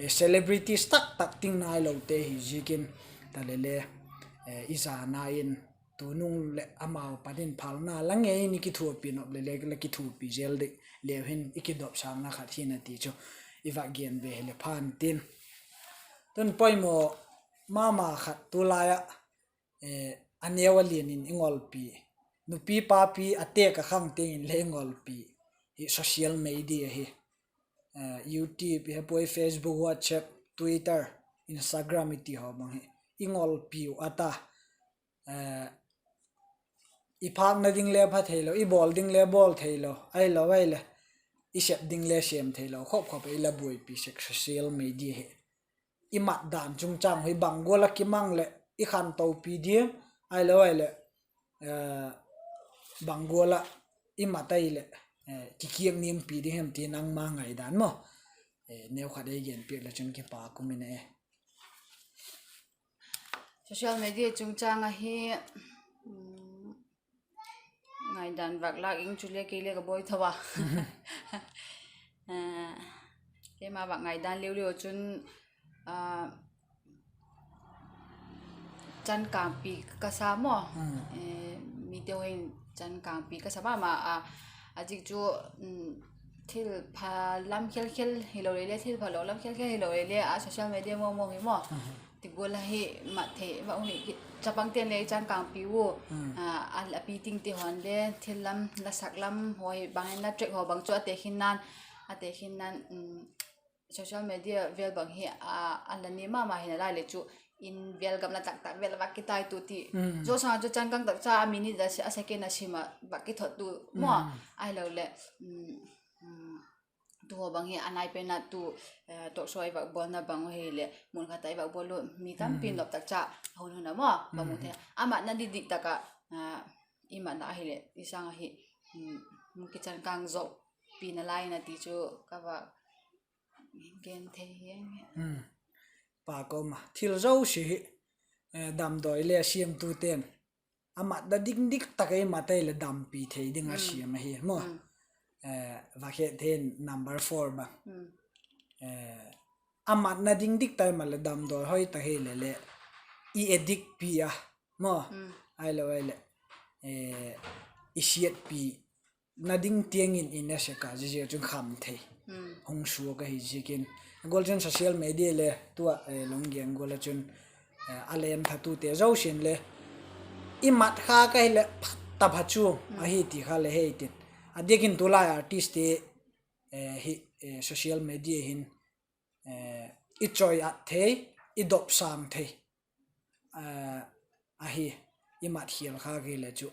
celebrities tak tak ting nailote hi ziakin, taleh le, i zana in, tunung leh amau pat in phalna la ngei in i kithuapi nop leh le la kithuapi zel ding leu hin i kidop sângna khat hin a ti chu i va gen ve hileh pha'n tin. Tun poimaw ma ma khat tulai ah, a neu a lian in i ngolpi, nupi papi a têk a khang tiang in le i ngolpi hi social media hi, YouTube hi puai, Facebook, WhatsApp, Twitter, Instagram i ti haw bang hi i ngolpi uh a ta, i phâkna ding le pha theilo, i bawl ding le bawl theilo, ahilo ahileh i sep ding le sêm theilo khop khop ah i la buaipi sek social media hi. I mat dan chungchâng hi bang gual ah kimang leh i khantopi diam, ahilo ahileh bang gual ah i mat ahileh kikiak niampi ding hem ti nangma ngaidan maw, neu khat ei gen piak le chun kipak um in e. Social media chungchâng ahi, ngaidan vak lâk ing chu le kei le ka bawi tho a. Keima vak ngaidan liu liu chun, changkângpi ka sa maw. Mite hin changkângpi ka sa ma ma a, a zik chu, thil pha lam khel khel hilo le le, thil phalo lam khel khel hilo le le a social media mawngmawng hi maw, ti gual ahi, mat thei va um hi, chapangte'n le changkângpi u, a pi tingte haw'n le thil lam, la sak lam haw hi bang in la track haw bang chu a tekhinna'n, a tekhinna'n, social media vêl bang hi a la ni ma ma hi nalai leh chu, in vêl gamla tak tak vêl a va kitaitu ti, zawsang chu changkâng tak cha a minute a second a sim ah va kithottu maw, ahiloleh tu haw bang hi a nai pen a tu talk show i va bawlna bang u hileh mun khat a i va bawl u mi tampi nop tak cha a hun hun a maw va mu thei. A matna dik dik tak ah i matna ahileh i sâng ahi, mu kichangkâng zawpi nalai in a ti chu ka va gen thei hi. Pa ka um a, thil zosia hi damdawi le siamtute'n a matna dik dik tak ei mat ahileh dampi thei ding a siam ahi maw. Va khet thei number four bang, a matna ding dik tak ei mat leh damdawi hoi tak hile le i addict pi a maw, ahilo ahileh i siatpi na ding tiang in i ne sek a, zia zia chun kham thei hung suak ahi ziakin, gual chun social media le tu a lunggen gual a chun a len thatute zosia'n le i mat kha ka hileh phat ta pha chu ahi ti kha le hei tin. A diakin tulai artistte hi social media hin i chawi at thei, i dop sâng thei ahi, i mat khial kha kile chu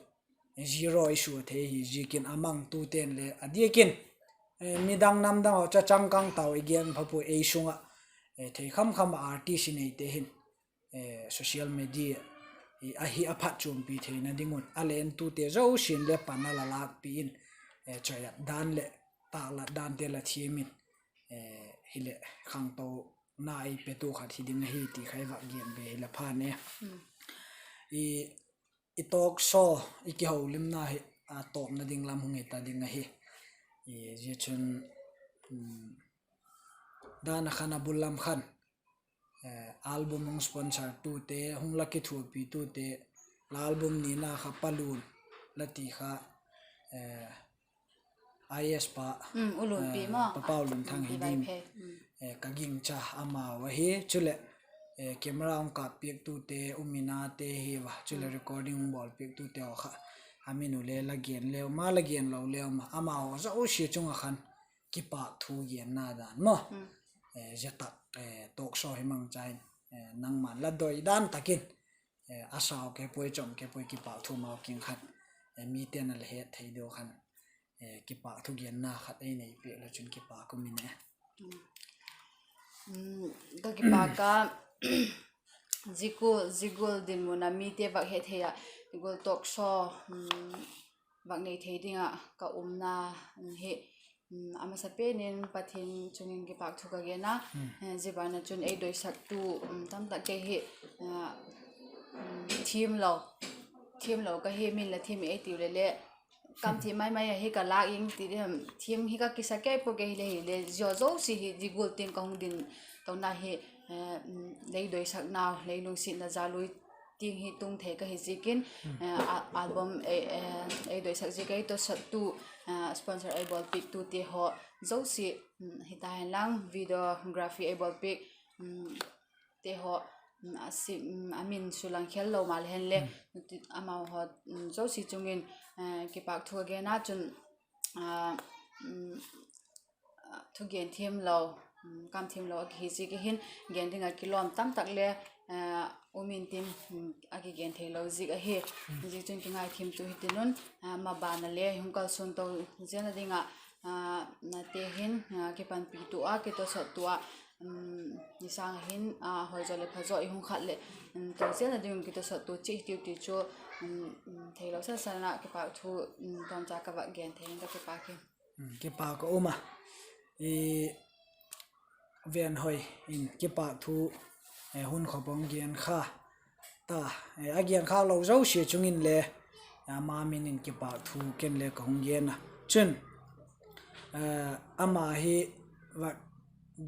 zero i sua thei hi ziakin a mangtute'n le a diakin midang namdang haw cha changkâng tau i gen pha pua, ei sung ah thei kham kham ah artist i neite hin social media ahi a phatchuampi theina ding un a lentute zosia'n le pan a la lâkpi in, chawiat dan leh tâklat dante la thiam in, hileh khangtona ei petu khat hi ding ahi ti kha i vak gen be hile phan e. I talk show, i kiholimna hi a tawpna ding lam hung hita ding ahi. Zia chun, dan a khan a bul lam khan album hung sponsortute, hung la kithuapitute, la album nina kha Palun la ti kha, IAS pa, Papa Lunthang hi ding, ka gingcha amau ahi. Chuleh camera hung kâp piaktute, U Minate hi va, chuleh recording hung bawl piaktute haw kha, a min u le la gen leu ma, la gen lo leu ma, amau zosia chung ah khan kipâk thu genna dan maw, zia tak talk show hi mangcha in, nangma'n la doi dan tak in, a sau ke puai, chawm ke puai, kipâk thu mau kiang khan, mite'n a la het thei diu khan, kipâk thu genna khat ei nei piak le chun kipâk um in e. Ka kipâk a, zia gual dinmun a mite vak het thei ah, zia gual talk show vak nei thei ding ah ka umna hi, a masapen in Pathian chung in kipâk thu ka gen a, zia ban ah chun ei doisaktu tamtak kei hi thiamlo, thiamlo ka hi, min la thiam ei tiu leh le, kam thiam mai mai ahi ka lâk ing ti, thiam hi ka kisa kei pua, kei hile hile zia zosia hi zia gual tiang ka hung din tona hi, lei doisaknau, lei lungsiatna jal ui tiang hi tung thei ka hi ziakin, album ei doisak ziak ei tawsattu, sponsor ei bawlpiaktute haw zosia, hita henlang videography ei bawlpiak te haw, a min sulang khel lo maleh hen le, amau haw zosia chung in kipâk thu ka gen a chun, thugen thiamlo, kam thiamlo a kihi ziak a hin, gen ding ah kilawm tamtak le um intin, a kigen theilo ziak ahi. Zia chun kingaithiamtu hitin un, maban a le hung kalsuan to zelna ding ah, nate hin kipanpitu a kitawsattu ah, i sâng ah hin hoi zaw leh pha zaw i hung khat leh, to zelna ding un kitawsattu chi hitiu ti chu, theilo san san ah kipâk thu tawmcha ka vak gen thei in ka kipâk hi. Kipâk a um a, Venhoi in kipâk thu hun khawp a hung gen kha ta, a gen khâk lo zosia chung in le ama min in kipâk thu ken le ka hung gen a. Chun, ama hi vak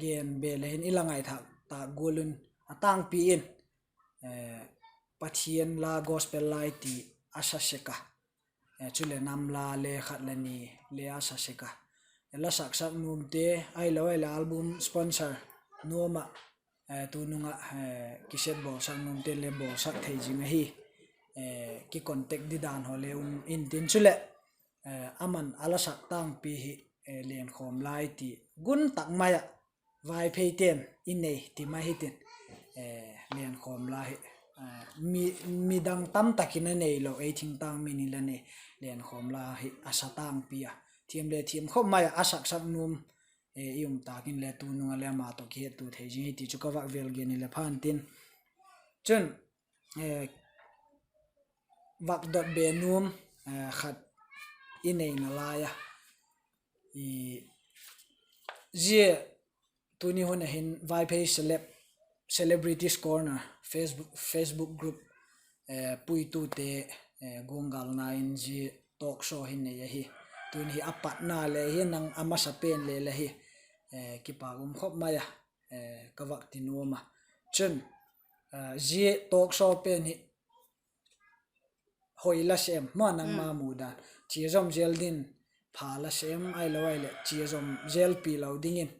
gen be le hin i la ngaithâk tâk gual un a tângpi in, Pathian la, gospel la i ti a sa sek a, chuleh nam la le khat le ni le a sa sek a, la saksak nuamte ahilo ahileh album sponsor nuam ah, tunung ah cassette bawlsak nuamte le bawlsak thei zing ahi, kicontact didan haw le um intin chuleh, aman a la sak tângpi hi, lenkhawm la i ti gun tak mai ah, Vaipheite'n i nei ti mai hitin, lenkhawm la hi, midang tamtak in a neilo ei thingtâng min in la nei, lenkhawm la hi a sa tângpi a, thiam le thiam khawp mai ah, a saksak nuam i um tâk in le tunung ah le ama tawh kihettu thei zing hi ti chu ka vak vêl gen i le phan tin. Chun, vak dot be nuam khat i neina lai a, zia tuni hun a hin Vaiphei Celeb, Celebrities Corner Facebook group puitute guanggalna in zia talk show hi nei ahi. Tuni hi a patna le hi, nang a masapen le le hi, kipâk um khawp mai a, ka vak ti nuam a. Chun, zia talk show pen hi hoi la se em maw, nangma mu dan, chia zom zel din pha la se em, ahilo ahileh chia zom zelpi lo dingin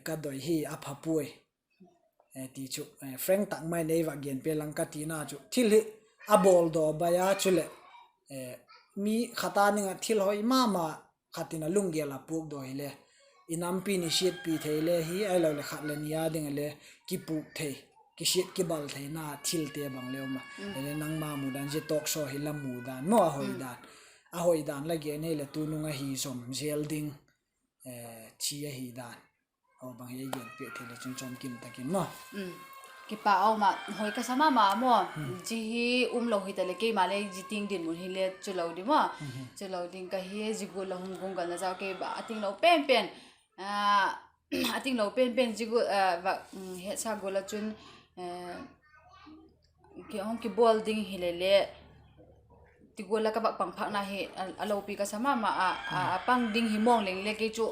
ka doi hi, a pha puai ti chu frank tak mai nei vak gen pe lang ka tina chu, thil hi a bawldaw bai a chuleh, mi khat a ding ah thil hoi ma ma khat in a lunggel a puakdaw hile, i nampi ni siatpi thei le hi, ahilo leh khat le ni a ding a le kipuk thei, kisiat kibal theina thilte bang le um a. Nangma mu dan zia talk show hi la mu dan maw, a hoi dan, a hoi dan la gen hile tunung ahi zom zel ding, chi ahi dan, aw bang hi ei gen piak thei le chun chawmkim tak in maw. Kipak a um ah, hoi ka sa ma ma maw. Zia hi umlo hitaleh keima le zia tiang dinmun hile chu lo ding maw. Chu lo ding ka hi, zia gual a hung gungalna zau kei ba a tinglo pen pen, a tinglo pen pen zia gual va hetsa gual ah chun hung kibawl ding hile le, ti gual ah ka vak pang phâkna hi a lopi ka sa ma ma a, a pang ding hi mawng leng le kei chu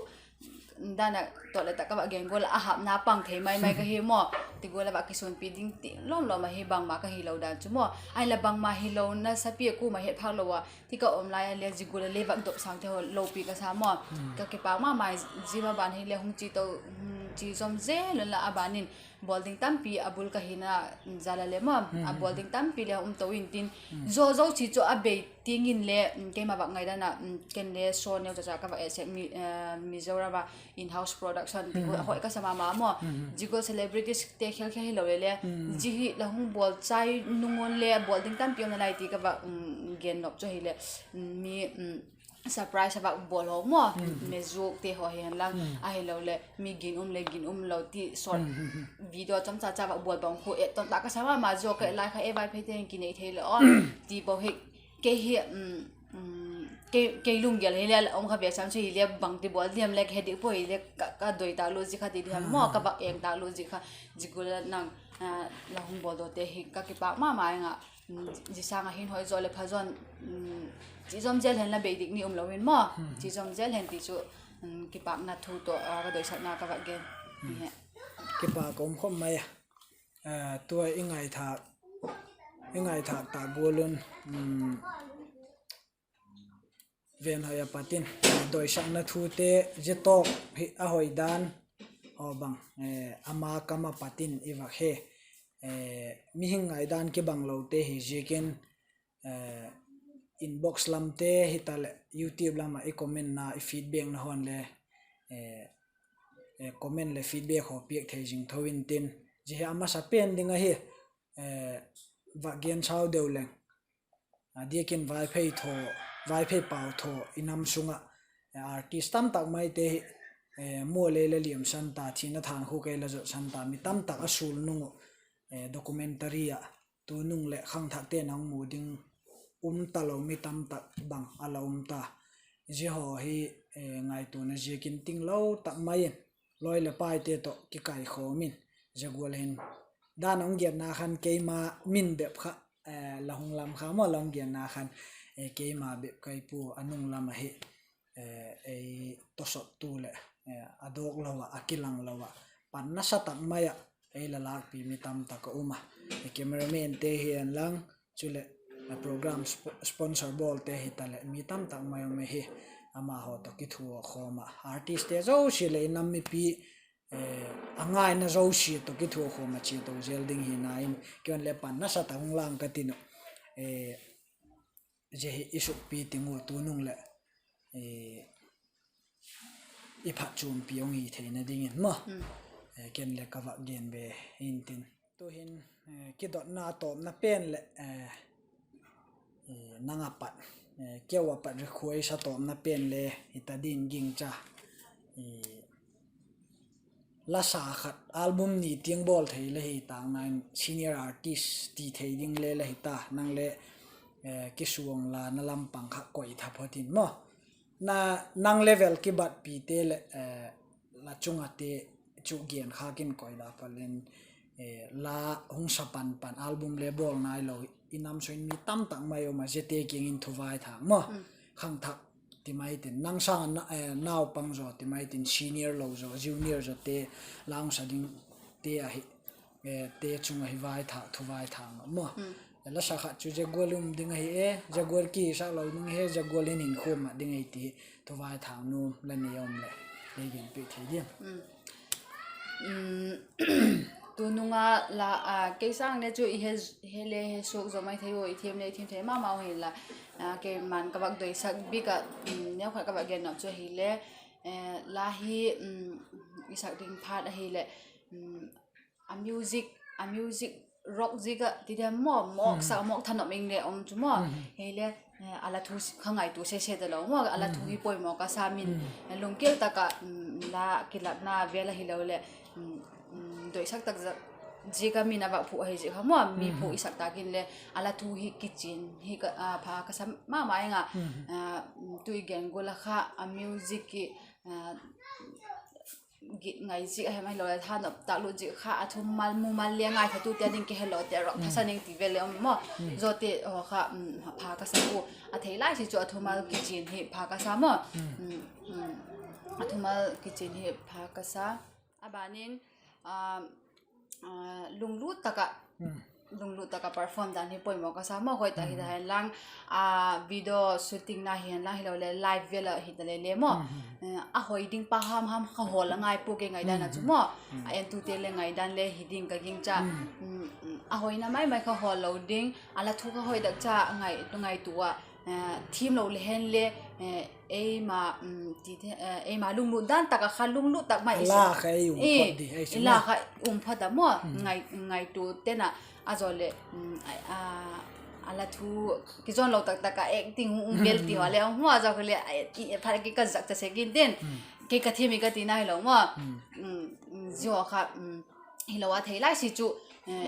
dan a tawh leh tak ka vak gen gual ah a hâpna pang thei mai mai ka hi maw. Ti gual ah vak kisuanpi ding ti lawm lawm ahi, bangma ka hilo dan chu maw. Ahinla bangma hilo nasapi a kuama het phâk lo a ti ka um lai a le zia gual a le vak dopsângte haw lopi ka sa maw. Ka kipak ma ma, zia ma ban hile hung chi to, chi zom zel unla a ban in bawl ding tampi a bul ka hina zal a le maw, a bawl ding tampi le um to intin, zaw zosia chu a bei tiang in le, keima vak ngaidan ah, ken le show neu chacha ka vak et sek, Mizoram a in-house production ti a hoi ka sa ma ma maw. Zia gual celebritieste khel khel hilo le le, zia hi la hung bawl chai nung un le bawl ding tampi um nalai ti ka vak gen nop chu ahileh, mi surprise a vak bawl haw maw. Mezukte haw hi hen lang, ahiloleh mi ginum leh ginum lo ti short video chomcha cha vak bawl bang khu et ton ta ka sa ma ma, zia ka et lai kha e, Vaipheite hin kinei thei lo a ti po hi. Kei hi, kei lunggel hile a um kha ve sam chu hile bangti bawl diam le ka he dik pua hile, ka doi tâk lut zi kha ti diam maw, ka vak eng tâk lut zi kha. Zia gual ah nang la hung bawldawte hi ka kipak ma ma ing a. Zia sâng ah hin hoi zaw leh pha zaw'n chi zom zel hen la, bei dik ni um lo in maw, chi zom zel hen ti chu kipakna thu tawh ka doisakna ka vak gen. Kipak ka um khawp mai a. Tua i ngaithâk tak gual un, Venhoi a pat in doisakna thute zia tawk hi a hoi dan haw bang, ama kam a pat in i vak he. Mihing ngaidan kibanglote hi ziakin, inbox lamte hitaleh YouTube lam ah i commentna, i feedbackna hawn le, comment leh feedback haw piak thei zing tho intin, zia hi a masa pen ding ahi. Vak gen sau deu leng, a diakin Vaiphei thaw, Vaiphei pau thaw i nam sung ah artist tamtak maite hi, mual ei la liamsan ta, thina than khuk ei la zotsan ta, mi tamtak a sul nung uh, documentary ah tunung leh khangthakte'n a hung mu ding um talo mi tamtak bang a la um ta. Zia haw hi ngaituana ziakin tinglo tak mai in, lawi leh paite tawh kikaikhawm in, zia gual hin dan a hung genna khan keima min bep kha, la hung lam kha maw, la hung genna khan keima bep kai pua, a nung lam ahi. Ei tawsawttu leh a dawk lo ah, a kilang lo ah, pan nasa tak mai ah ei la lâkpi mi tamtak a um a, cameraman te hi en lang, chuleh program sponsor bawlte hitaleh mi tamtak mai um ahi. Amahaw tawh kithuakhawm ah, artistte zosia leh i nam mipi a ngaina zosia tawh kithuakhawm ah chia to zel ding hina in, kei un le pan nasa tak hung lang ka tin uh. Zia hi i sukpi ting ua, tunung leh i phatchuampi hung hi theina dingin maw, ken le ka vak gen be intin. Tu'hin kidotna tawpna pen leh nang a pat, keu a pat request a tawpna pen le hita din gingcha. Lasa khat album ni tiang bawl thei la hi tâkna in senior artist ti thei ding le la hita, nang le kisuang la na lam pang kha koi tha phot in maw. Nang level kibatpite leh la chung ate chu gen khâk in koi la phot in, la hung sa pan pan album le bawl nailo, i nam sung in mi tamtak mai um a, ziate kiang in thu vaithâk maw. Khangthak ti mai tin, nang sâng a naupang zaw ti mai tin, senior lo zaw, junior zawte, la hung sa dingte ahi, te chung ahi vaithâk, thu vaithâk maw. Lasa khat chu zia gual um ding ahi e, zia gual kisak lo ding ahi, zia gual in hinkhua mat ding ahi ti thu vaithâk nuam la nei um leh, lei gen piak thei diam? Tunung a la, kei sâng le chu i he le he suak zaw mai thei ua, i thiam le i thiam thei ma ma u hinla, keima'n ka vak doisak bik ah, neukhat ka vak gen nop chu ahile, la hi i sak ding phat ahileh, a music, a music rock zik ah ti diam maw, mawksak mawk thanop ing le um chu maw. Hile a la thu kha ngaitua sese talo maw, a la thu hi poimaw ka sa min, lungkial tak ah la kilatna vel ahiloleh doisak tak zat Zia ka min a vak phuak ahi ziak kha maw, mi phuak i sak tak in le a la thu hi kichian hi pha ka sa ma ma ing a. Tu i gen gual a kha a music hi git ngai ziak a hem ahilo le thanop tak lut ziak kha a thumal mumal le ngaithatute a ding kihello te rock thasan ing ti vel le um maw. Zawte haw kha pha ka sa ua, a thei lai si chu a thumal kichian hi pha ka sa maw. A thumal kichian hi pha ka sa. A ban in lunglut tak ah, lunglut tak ah perform dan hi poimaw ka sa maw. Hoi tak hi ta hen lang, video shooting na hi hen lang hilo le live vel a hi ta le le maw, a hoi ding pa ham ham kha hawl a ngai pua, kei ngaidan a chu maw. A entute le ngaidan le hi ding ka gingcha. A hoina mai mai kha hawl lo ding, a la thu kha hoi tak cha ngaitua a thiam lo le hen le, eima lunglut dan tak ah kha lunglut tak mai i la kha um phot a maw. Ngaitua ten a, a zaw leh a la thu kizawn lo tak tak ah acting um bel ti haw le um maw, a zaw khu le phat ki ka zak ta sek in tin, kei ka thiam hi ka tina hilo maw. Zia kha hilo a thei lai si chu,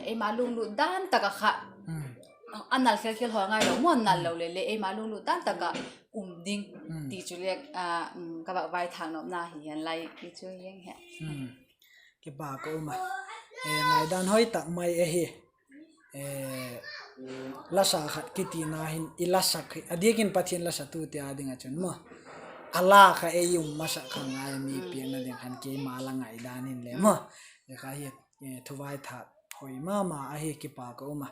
eima lunglut dan tak ah kha a nal khel khel haw ngailo maw, nal lo le le eima lunglut dan tak ah um ding ti chu le ka vak vaithâk nopna hi hen lai i chu hiang he. Kipak ka um a, ngaidan hoi tak mai ahi. Lasa khat kitina hin i lasak hi a diak in Pathian lasatute â ding ah chun maw, a la kha ei um masak kha ngai a, mi piakna ding khan keima la ngaidan in le maw. Kha hi thuvaithâk hoi ma ma ahi, kipak ka um a.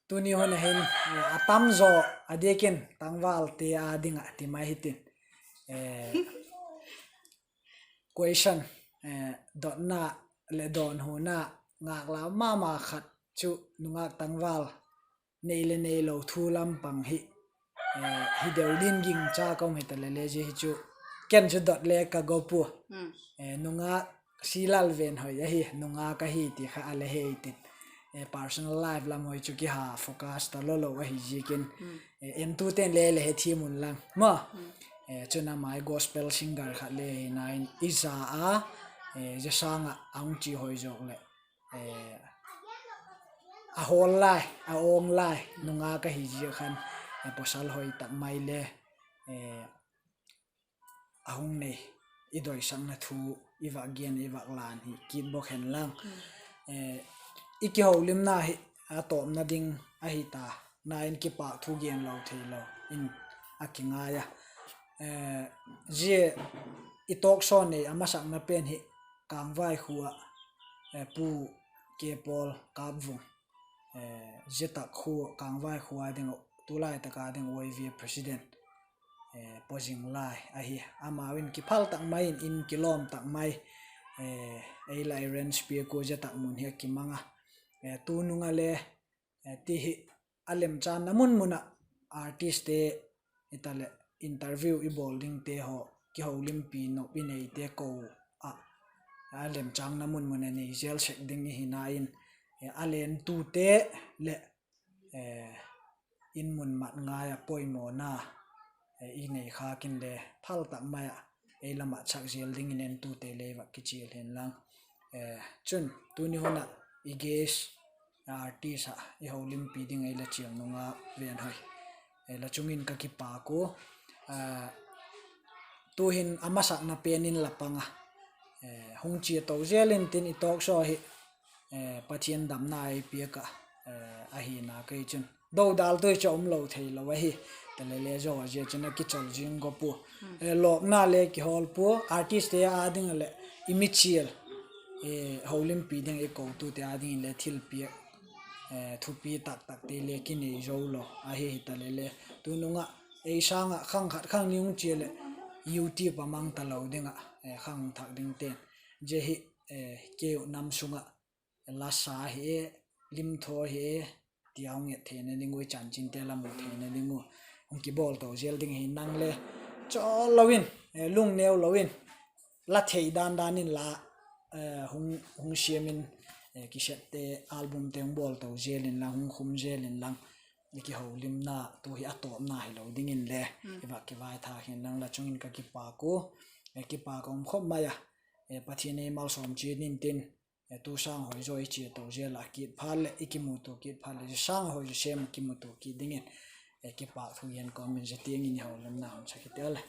Tuni hun a hin a tam zaw a diak in tangvalte â ding ah ti mai hitin, question, dotna leh dawnhuna ngâk lau ma ma khat chu nungâk tangval nei leh neilo thu lam pang hi hi deu din gingcha ka um hi ta le le zia hi chu ken chu dot le ka go pua. Nungâk, C. Lalvenhoi ahi, nungâk ahi ti kha a le hei tin, personal life lam hoi chu kiha focus ta lo lo ahi ziakin, entute'n le le hethiam un lang maw. Chun a mai gospel singer khat le hina in i za a, zia sâng ah a hung chia hoi zawk leh a hawl lai, a awng lai nungâk ahi zia khan, pawsal hoi tak mai le a hung nei, i doisakna thu i vak gen, i vak lan hi kit bawk hen lang, i kiholimna hi a tawpna ding ahi ta na in kipâk thu gen lo theilo in a kingai a. Zia i talk show nei a masakna pen hi Kangvai khua ah, Pu K. Paul Kapvung, zia tak khu Kangvai khua ding, tulai tak a ding Y V A president pawzing lai ahi. Amau in kiphal tak mai in, in kilawm tak mai, ei la arrange piak ua zia tak mun hi a kimang a. Tunung a le ti hi a lemchanna mun mun ah artistte hitaleh interview i bawl dingte haw, kiholimpi nop i neite ko ah a lemchanna mun mun a nei zel sek ding i hina in, a lentute leh in mun mat ngai ah poimawna i nei khâk inle phal tak mai ah ei la matsak zel dingin entute le i vak kichial hen lang. Chun tuni hun ah i guest artist ah i holimpi ding ei la chial nung a Venhoi, la chung in ka kipâk ua. Tu'hin a masakna pen in la pang a, hung chia to zel intin, i talk show hi Pathian damna ei piak ah, ahina kei chun dodal tui chu a um lo theilo ahi. Talele zaw a zia chun a kichol zing gawp ua, lawkna le kihawl pua, artistte â ding ah leh i michial, holimpi ding i kotute â dingin le thilpiak thupi tak takte le kinei zo lo ahi. Hitalele tunung ah ei sâng ah khang khat khang ni hung chia leh YouTube a mang talo ding ah, khang thak dingte'n zia hi keu nam sung ah lasa hi e, limthaw hi e tia hung et theina ding ua, i chanchinte la mu theina ding ua hung kibawl to zel ding hi nang le chawl lo in, lungneu lo in, la thei dan dan in la hung siam in, cassettete, albumte hung bawl to zel inlang, hung khum zel inlang, i kiholimna tu hi a tawpna hilo dingin le i vak kivaithâk hen lang, la chung in ka kipâk ua, kipâk a um khop mai a. Pathian ei malsawm chiat intin, tu sâng hoi zaw i chia to zel ah kit phat leh, i kimutua kit phat leh, zia sâng hoi zaw sêm kimutua kit dingin kipâk thu gen kawm in zia tiang in i houlimna hun sak kit leh.